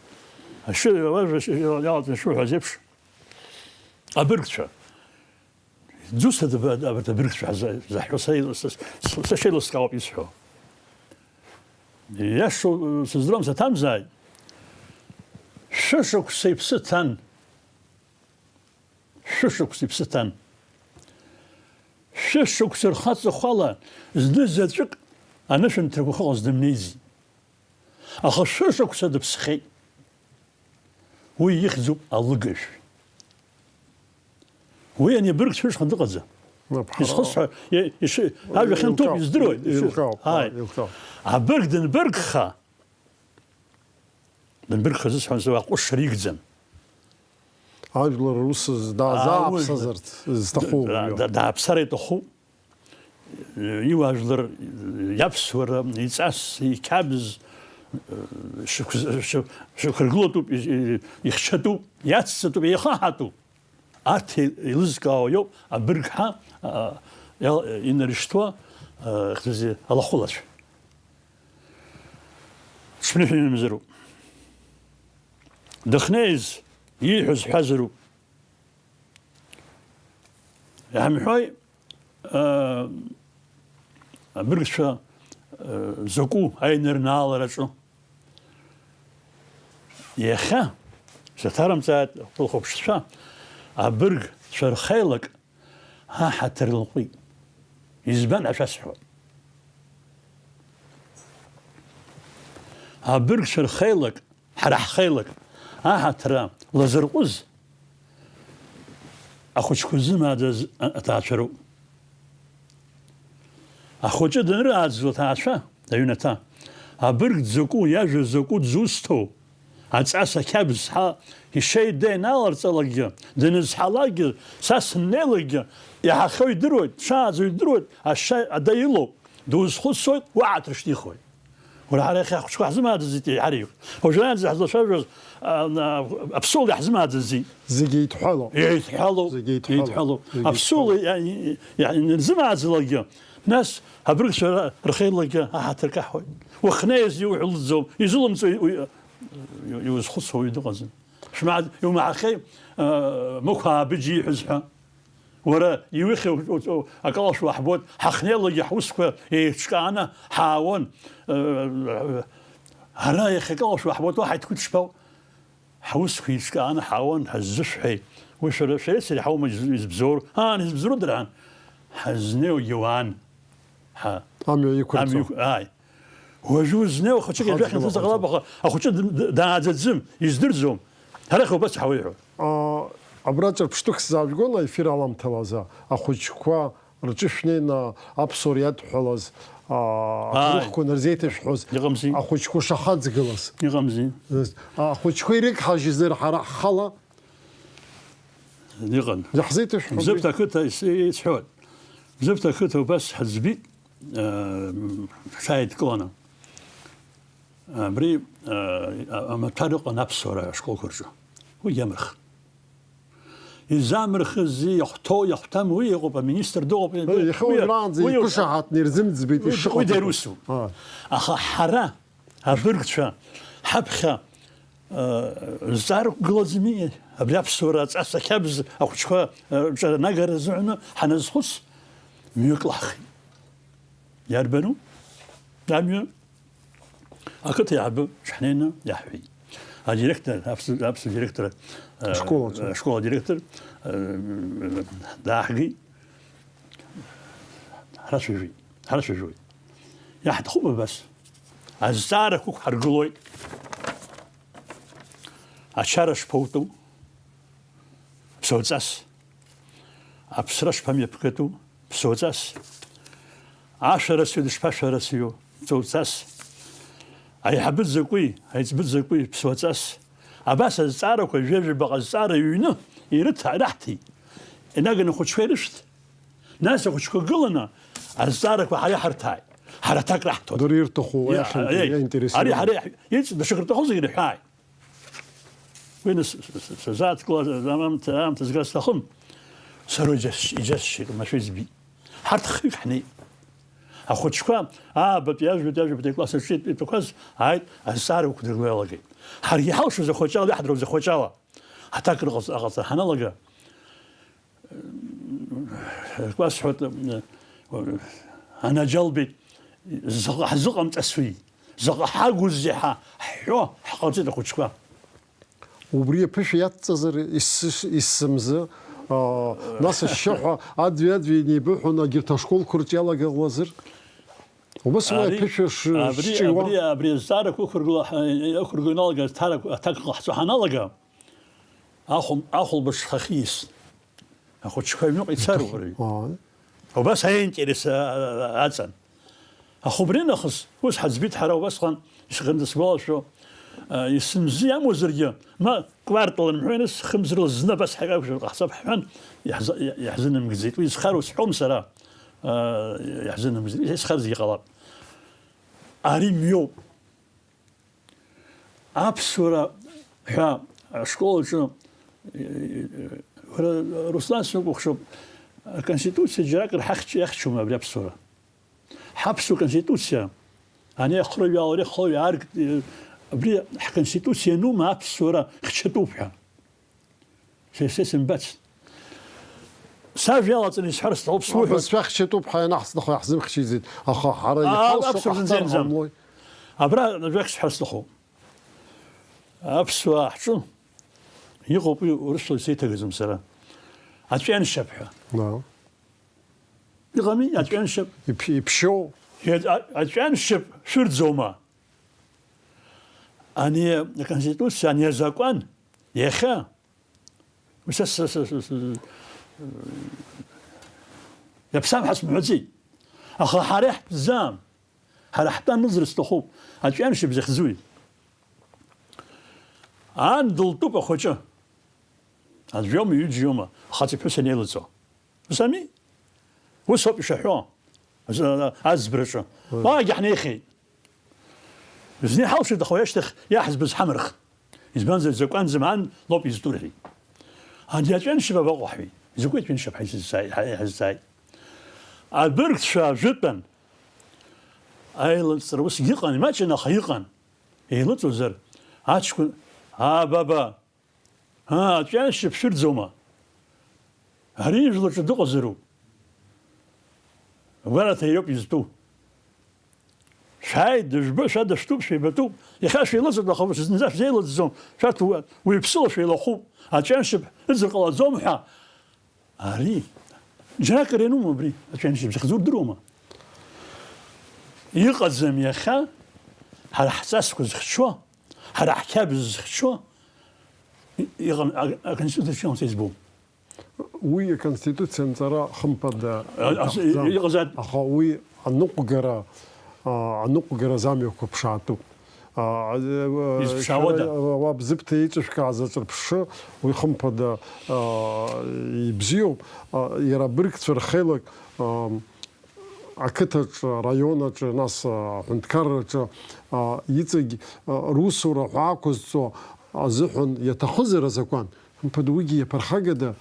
Ашәы, уажәы ашәы, иалҵны ишуҳәаз еиԥш, абыргцәа. Ӡуса даб-, абарҭ абыргцәа ҳза-, заҳҳәо са ил-, са, са, са шеилыскаауп исҳәо. Иашоу сыздырам саҭамзааит. Шәышықәса иԥсы ҭан. Шәышықәса иԥсы ҭан. Шәышықәса рхаҵахәала зны заҵәык анышәынҭрақәа хыҟаз дымнеизи. Аха шәышықәса дыԥсхьеит. Уи ихьӡуп алыгажә. Уи ани абырг цәышҟа дыҟаӡам. Аԥҳара. Изхысҳәа, и-, иши-, ажәа хьанҭоуп, Еилкаауп, издыруеит. Еилкаауп, Иши-, ааи. Еилкаауп. Абырг данбыргха, данбыргха зысҳәан, сара аҟәышра игӡам. Ажәлар рус з-, да-, Аауи. Зааԥсазарц зҭаху Да-, уаҩы. Да-, дааԥсар иҭахуп. Иуаажәлар иаԥсуара, иҵас, иқьабз, шықәз-, шықә-, шықәыргылатәуп, и-, и-, ихьчатәуп, иацҵатәуп, еихаҳатәуп. Арҭ еи-, еилызкаауа иоуп абыргҳәа, а, иал-, инарышьҭуа, а, хьӡи алахәылацәа. Сԥнышәынамзароуп. Дыхнеиз ииҳәаз ҳәазароуп. Иаҳамҳәои, а, абыргцәа, а, закәу аинырнаалараҿы? Иахьа, саҭарымҵааит, лхәаԥшцәа, абыргцәа рхеилак аҳаҭыр лҟәит. Избан ҳәа шәасҳәоит. Абыргцәа рхеилак, ҳара ҳхеилак, аҳаҭра лазырҟәыз ахәыҷқәа ззымааӡаз аҭаацәа роуп. Ахәыҷы данырааӡо аҭаацәа, аҩнаҭа, абырг дзакәу, иажәа закәу дзусҭоу, аҵас ақьабз ҳа ишеидеинааларҵалакгьы, данызҳалакгьы, са сымнеилакгьы, иаҳахьоу идыруеит, дшааӡо идыруеит, ашьа ада илоуп, дузхәыцуеит, уаҳа ҭрышьҭихуеит. Уара ҳара иахьа ҳхәыҷқәа ҳзымааӡазеит, иҳареиуоу. Уажәраанӡа ҳзацәажәоз, а, а, аԥсуала иаҳзымааӡазеит. Зегь еидҳәалоуп. Еидҳәалоуп. Зегь еидҳәалоуп. Еидҳәалоуп. Зегь Аԥсуала еидҳәалоуп. Иа-, иа-, ианырзымааӡалакгьы, нас абыргцәа ра-, рхеилагьы аҳаҭыр каҳауеит. Уахнеиз иуҳәо лыӡӡом, изылымҵуа уи, уи, иузхәыцуа уаҩы дыҟаӡам. Шәмаҳаӡ-, иумаҳахьеи, а, Мықә Аабыџь ииҳәаз ҳәа? Уара, иухьи, у-, у-, акалашәа уаҳбоит, ҳахнеилагьы ҳусқәа еиҿкааны ҳаауан. Ара иахьа акалашәа уаҳбоит, уаҳа итәқәа дшԥау? Ҳусқәа еиҿкааны ҳаауан, ҳаззышәҳәеи? Уи шәара, шәареи сареи ҳаума избзоур? Аан, избзоурыда раан? Ҳазнеиуагьы уаан. Ҳа-, Амҩа иқәырҵо. Амҩа иқә-, ааи. Уажәы узнеиуа ахәыҷык Ахаҵгыла иажәахьанҭаз ҟалап, ҟалҵо. Аха ахәыҷы д-, д-, дааӡаӡым, издырӡом. Ҳара иахьа убас иҳауеиҳәо. А, абра ҿырԥштәык сзаажәгон аефир аламҭалазы, ахәыҷқәа рҿы шәнеины аԥсуара иадҳәалаз, а, Ааи. Аҭоурыхқәа нарзеиҭашәҳәоз, Иҟамзи. Ахәыҷқәа шахаҵгылаз. Иҟамзи. Ахәыҷқәа ирыгҳажьызар ҳара ҳхала? Иҟан. Иаҳзеиҭашәҳәо Бзыԥҭа ақыҭа ис-, исҳәоит. Бзыԥҭа ақыҭа убас ҳаӡбит, э, ҳҽааидкыланы. Абри, э, амаҭәар ыҟан аԥсуара ашколқәа рҿы. Уи иамырх. Изамырхызи, иахәҭоу, иахәҭам, уи иҟоуп, аминистр дыҟоуп. Уи, иахьа уи, уажәраанӡа уи, иқәышаҳаҭны ирзымӡбеит, уи, ишыҟаҵатәу. Уи дара усуп. А. Аха ҳара, абыргцәа, ҳаԥхьа, э, зҵаара ықәгылаӡами? Абри аԥсуара аҵас ақьабз ахәыҷқәа, э, рҿанагара азыҳәаны ҳаназхәыц, мҩак лаҳхит. Иарбану? Амҩа. Ақыҭа иаҳбы шәҳнеины иаҳҳәеит. Адиректор, аԥсуа, аԥсуа директор, э, Ашкол аҿы. Ашкол адиректор, э, дааҳгеит. Ҳрацәажәеит, ҳрацәажәоит. Иаҳҭахуп абас. Азҵаарақәа ықәҳаргылоит. Ачара шԥоутәу? Ԥсоуҵас. Аԥсра шԥамҩаԥгатәу? Ԥсоуҵас. Ашәарацаҩ дышԥашәарацаҩу? Ҵоуҵас. Аиҳабы дзакәи, аиҵбы дзакәи? Ԥсуаҵас. Абас азҵаарақәа, жәаҩа-жәаба ҟазҵаара ҩны ирыҭа-, ираҳҭеит. Инаганы ахәыҷқәа ирышәҭ. Нас ахәыҷқәа гыланы азҵаарақәа ҳара иҳарҭааит. Ҳара аҭак раҳҭоит. Дара ирҭаху Иа-, иахьынтәи иа-, иаинтересируа. Ари ҳара иаҳ-, иц-, даҽакы рҭаху зегьы ирҳәааит. Уи нас с- с- сазааҭгылаз аамҭа, аамҭа згар сҭахым. Сара иџьас-, иџьасшьеит, машәыр збеит. Ҳарҭ хҩык ҳнеит. Ахәыҷқәа, аабатәи, ажәбатәи, ажәабатәи акласс аҿы итәақәаз ааит, азҵаара ықәдыргыло иалагеит. Ҳаргьы иҳалшоз ахәаҷала, иаҳдыруаз ахәаҷала аҭак рыҟаҵ-, аҟаҵара ҳаналага, Класс ҳәа, э, анаџьалбеит, заҟа ҳзыҟамҵацәеи, заҟа ҳагузеи ҳәа ҳҳәо ҳҟарҵеит ахәыҷқәа. Убри аԥышәа иацҵазар ес-, есымзы, аа, нас ашьшьыҳәа аӡәи-аӡәи инеибыҳәон, агьырҭ ашколқәа рҿы иалагалазар? Убас уи Ари, аԥышәа ш-, абри, шҿиуа. Абри, абри азҵаарақәа ықәыргыла-, ықәыргыло ианалага, аҭарақәа, аҭак ҟаҳҵо ҳаналага, ахәым-, ахәылбыҽха хист. Ахәыҷқәа аҩныҟа ицароуп уара. Ааи. Убас аинтерес, а, а, аҵан. Аха убри нахыс, ус ҳаӡбеит ҳара убасҟан, ишҟа дысгәалашәо, а, есымзы иамуазаргьы, ма квартал рымҳәои, нас хымз рыла зны абас ҳаиқәшәар ҟаҳҵап ҳҳәан, иаҳза-, иа-, иаҳзынамгӡеит. Уи зхароу сҳәом сара, а, иаҳзынамгӡеит. Исхарзгьы ҟалап. Ари мҩоуп. Аԥсуара ҳәа ашкол аҿы, уара, Руслан, сукәыхшоуп, аконституциа џьаракыр ҳахьч-, иахьчома абри аԥсуара? Ҳаԥсуа конституциа, ани ахырҩа, ари ахырҩа арк-, абри ҳконституциа ианума аԥсуара хьчатәуп ҳәа? Са, са исымбац. Сажәа иалаҵаны исҳәар сҭахуп, суҳәоит. Абызшәа хьчатәуп ҳәа ианаҳҵнахуа иаҳзымхьчаӡеит, аха ҳара А, иҳалшо аԥсуа ҟаҳҵар зынӡа иамӡам. Ҟамлои? Абра ажәак сҳәар сҭахуп. Аԥсуаа ҳҿы иҟоуп, уи урысла сеиҭагаӡом сара. Аҵәҩаншьап ҳәа. Нау. Иҟами, аҵәҩаншьап. Иԥ-, иԥшьоу. Иа-, а-, аҵәҩаншьап шәырӡома? Ани аконституциа, ани азакәан, иахьа, уи са, са, са, са, са, иаԥсам ҳәа сымҳәаӡеит. Аха ҳара иаҳтәӡам. Ҳара ҳтәы анызра сҭахуп. Аҵәҩаншьап захьӡуи? Ан дылтәуп ахәыҷы. Аӡәы иоума, ҩыџьа иоума, хаҵеи ԥҳәыси анеилыҵо. Ус ами? Ус ауп ишаҳәо. З-, аӡбраҿы. Мм. Уаагьы ҳнеихьеит. Зны иҳалшеит, аха уи ашьҭахь иаҳӡбаз ҳамырхт. Избанзар, закәанӡа маан лоуп изтәу рҳәеит. Ани аҵәҩаншьап абаҟоу ҳҳәеит. Закәи аҵәҩаншьап ҳәа исызҵааит, ҳа-, ҳазҵааит. Абыргцәа ажәытәан аилыҵра усгьы ыҟан, имаҷын, аха иҟан. Еилыҵуазар, аҷкәын, аа, баба, аа, аҵәҩаншьап шәырӡома? Ари ижәлаҿы дыҟазароуп. Агәараҭа иоуп изтәу. Шәааи, дыжәбо, шәа дышәтәуп, шәеибатәуп. Иахьа шәеилыҵуеит, аха зынӡа шәзеилыҵӡом. Шәарҭ уа-, уаҩԥсыла шәеилахәуп. Аҵәҩаншьап ыӡыр ҟалаӡом ҳәа. Ари, џьаракыр ианума абри? Аҵәҩаншьап захьӡу рдыруама? Иҟаӡам иахьа, ҳара ҳҵасқәа зыхьчо, ҳара ҳқьабз зыхьчо, и-, иҟам-, а-, аконституциа иҟамҵеит збом. Уи аконституциа анҵара хымԥада А, а, иҭахӡам. Иҟазааит. Аха уи аныҟәгара, а, аныҟәгараз амҩақәа ԥшаатәуп. А, а, Изԥшаауада? Шәара, а, уа Бзыԥҭа еиҿышәкааз аҿырԥшы, уи хымԥада, а, ибзиоуп. А, иара абыргцәа рхеилак, а, ақыҭаҿы, араионаҿы, нас, а, аҳәынҭқарраҿы, а, иҵегь, а, русура ҳәа ақәызҵо азыҳәан иаҭахызар азакәан, хымԥада уигьы иаԥырхагада,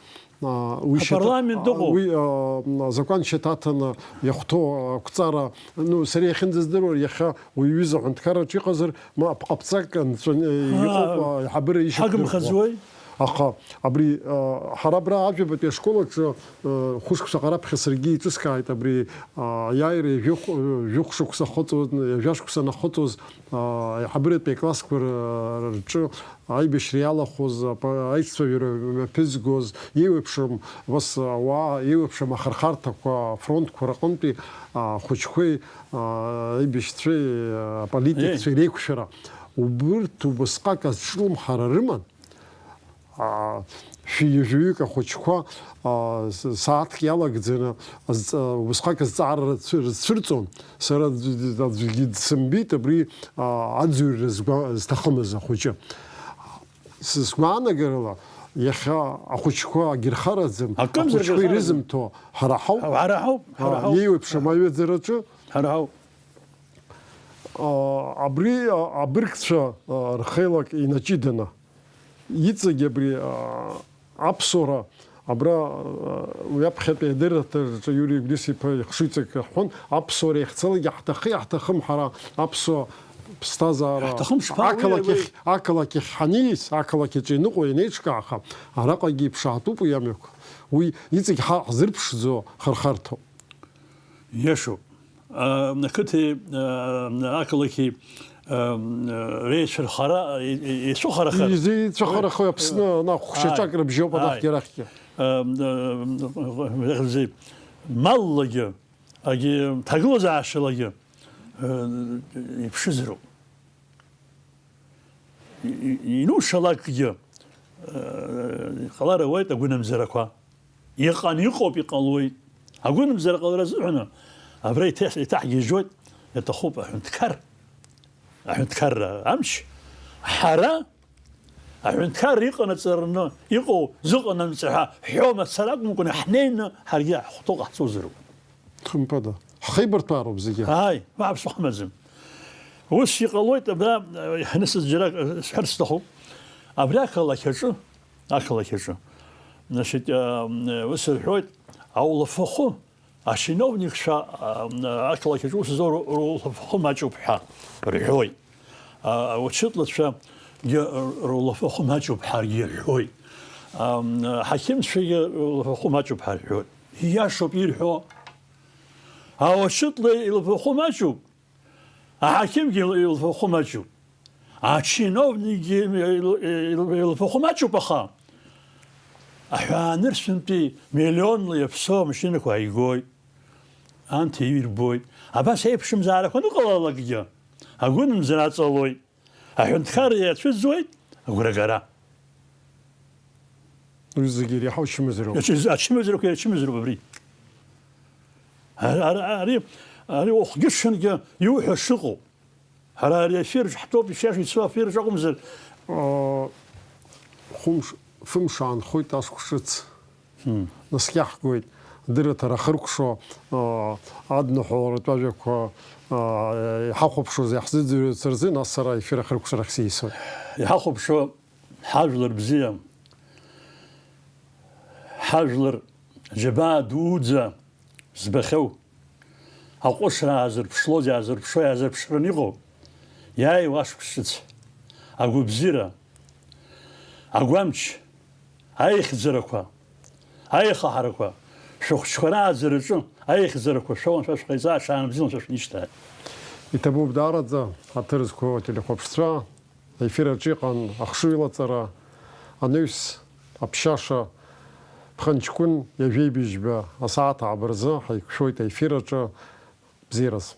а, уи шьаҭа-, Апарламент а, ыҟоуп. Уи, а, азакәан шьаҭаҭаны иахәҭоу ақәҵара, ну, сара иахьынӡаздыруа, иахьа уи аҩыза аҳәынҭқарраҿы иҟазар, ма апҟаԥҵак анҵәаны иҟоуп, Аа, аиҳабыра ишьақәдырӷәӷәа. Ҳагымхаӡои? Аха абри, а, ҳара абра ажәабатәи ашкол аҿы, а, хәышықәсаҟа раԥхьа саргьы еиҿыскааит абри, а, аиааира ҩажәи хә-, ҩажәи хәшықәса ахыҵуан, ҩажәа шықәса анахыҵуаз, а, аиҳабыратәи аклассқәа р-, рҿы аибашьра иалахәыз, апо-, аицәажәара мҩаԥызгоз, еиуеиԥшым, убас ауаа, еиуеиԥшым ахырхарҭақәа, афронтқәа рҟынтәи ахәыҷқәеи, а, аибашьцәеи, аполитикцәеи Еи. Реиқәшәара, убырҭ убасҟак азҿлымҳара рыман. А, шәи-, жәаҩык ахәыҷқәа, а, с-, сааҭк иалагӡаны азҵа-, убасҟак азҵаара рцәы-, рцәырҵон. Сара аӡә-, аӡәгьы дсымбеит абри, а, аӡырҩра згәа-, зҭахымыз ахәыҷы. С-, сгәаанагарала, иахьа ахәыҷқәа агьырхараӡам, Акымзарак ахәыҷқәа ирхараӡам. Ирызымҭо ҳара ҳауп. Ҳара ҳауп, ҳара А, ҳауп. Иеиуеиԥшым аҩаӡараҿы. Ҳара ҳауп. А, абри, а, абыргцәа, а, рхеилак инаҷыданы, Иҵегь абри, аа, аԥсуара, абра, аа, уи аԥхьатәи адырраҭараҿы Иури Гәдис-иԥа ихшыҩҵак аҳәон, аԥсуара иахьцалакгьы ҳҭахы иаҳҭахым ҳара аԥсуа ԥсҭазаара. Ҳҭахым шԥа, уи, ақалақь уи ахь, ақалақь ахь ҳаниас, ақалақь аҿы иныҟәо ианеиҿкааха, араҟагьы иԥшаатәуп уи амҩақәа. Уи иҵегь ҳа-, ҳзырԥшӡо хырхарҭоуп. Иашоуп. А, ақыҭеи, а, ақалақьи, а, реицәырхара, и-, и-, ицәыхарахар. Изы ицәыхарахои Аԥсны, ана, хәшьаҿак рыбжьоуп, ааи, анахьгьы арахьгьы. А, а, а, маллагьы, агьи ҭагылазаашьалагьы, а, иԥшызароуп. И-, и-, инушалакгьы, э, иҟалар ауеит агәынамӡарақәа. Иҟан, иҟоуп, иҟалоит. Агәынамӡара ҟалара азыҳәаны абра иҭеҳ-, иҭаҳгьежьуеит, иаҭахуп аҳәынҭқар, аҳәынҭқарра амч. Ҳара аҳәынҭқарра иҟанаҵараны иҟоу зыҟанамҵа ҳәа ҳҳәо мацара акәымкәаны, ҳнеины ҳаргьы ҳхәҭоу ҟаҳҵозароуп. Хымԥада. Ҳхеибарҭәаароуп зегьы. Ааи, уа ԥсуа ҳамаӡам. Ус иҟалоит, абра, э, иаҳнысыз џьара, э, сҳәарц сҭахуп. Абри ақалақь аҿы, ақалақь аҿы, значит, э, ус рҳәоит, аулафахәы, ачиновникцәа, э, ақалақь аҿы ус зоур, рулафахәы маҷуп ҳәа рҳәоит. А, аучытлацәагьы рулафахәы маҷуп ҳәа рҳәоит. А, аҳақьымцәагьы рулафахәы маҷуп ҳәа рҳәоит. Ииашоуп ирҳәо. Ауачытлеи илафахәы маҷуп, аҳақьымгьы ил-, илафахәы маҷуп, ачиновникгьы ил-, ил-, илафахәы маҷуп, аха аҳәаанырцәынтәи миллионла иаԥсоу амашьынақәа ааигоит, анҭ иҩ ирбоит. Абас еиԥшымзаарақәа аныҟалалакгьы, агәынамӡара аҵалоит. Аҳәынҭқарра иацәыӡуеит агәрагара. Уи зегьы иреиҳау ачымазароуп. Ачы-, ачымазарақәа иачымазароуп абри. Ар-, ар-, ари, ари ухгьы-ҽынгьы иуҳәо шыҟоу. Ҳара ари афермаҿ ҳтәоуп, ишиашоу ицо афермаҿ акәымзар. Хәымш, фымш аанхоит ашықәс ҿыц. Наскьаҳгоит, адырраҭара ахыркәшо, аа, адныҳәаларатә ажәақәа, аа, иҳахәаԥшуаз иаҳзыӡырҩырц рзы, нас сара аефир ахыркәшарахь сеисоит. Иҳахәаԥшуа ҳажәлар бзиа, ҳажәлар џьабаа дуӡӡа збахьоу, аҟәышра аазырԥшлоз, иаазырԥшуа, иаазырԥшраны иҟоу, иааиуа ашықәс ҿыц, агәабзиара, агәамч, аихьӡарақәа, аихаҳарақәа, шәыхәыҷқәа рааӡараҿы аихьӡарақәа шәоуан, шәа шәҟаиҵааит, шаанбзиала шәа шәнишьҭааит. Иҭабуп даараӡа, ҳаҭыр зқәу ателехәаԥшцәа, аефир аҿы иҟан ахшыҩ лаҵара, анаҩс аԥшьаша, Ԥхынҷкәын ҩажәеи быжьба асааҭ ааба рзы ҳаиқәшәоит аефир аҿы. Бзиараз.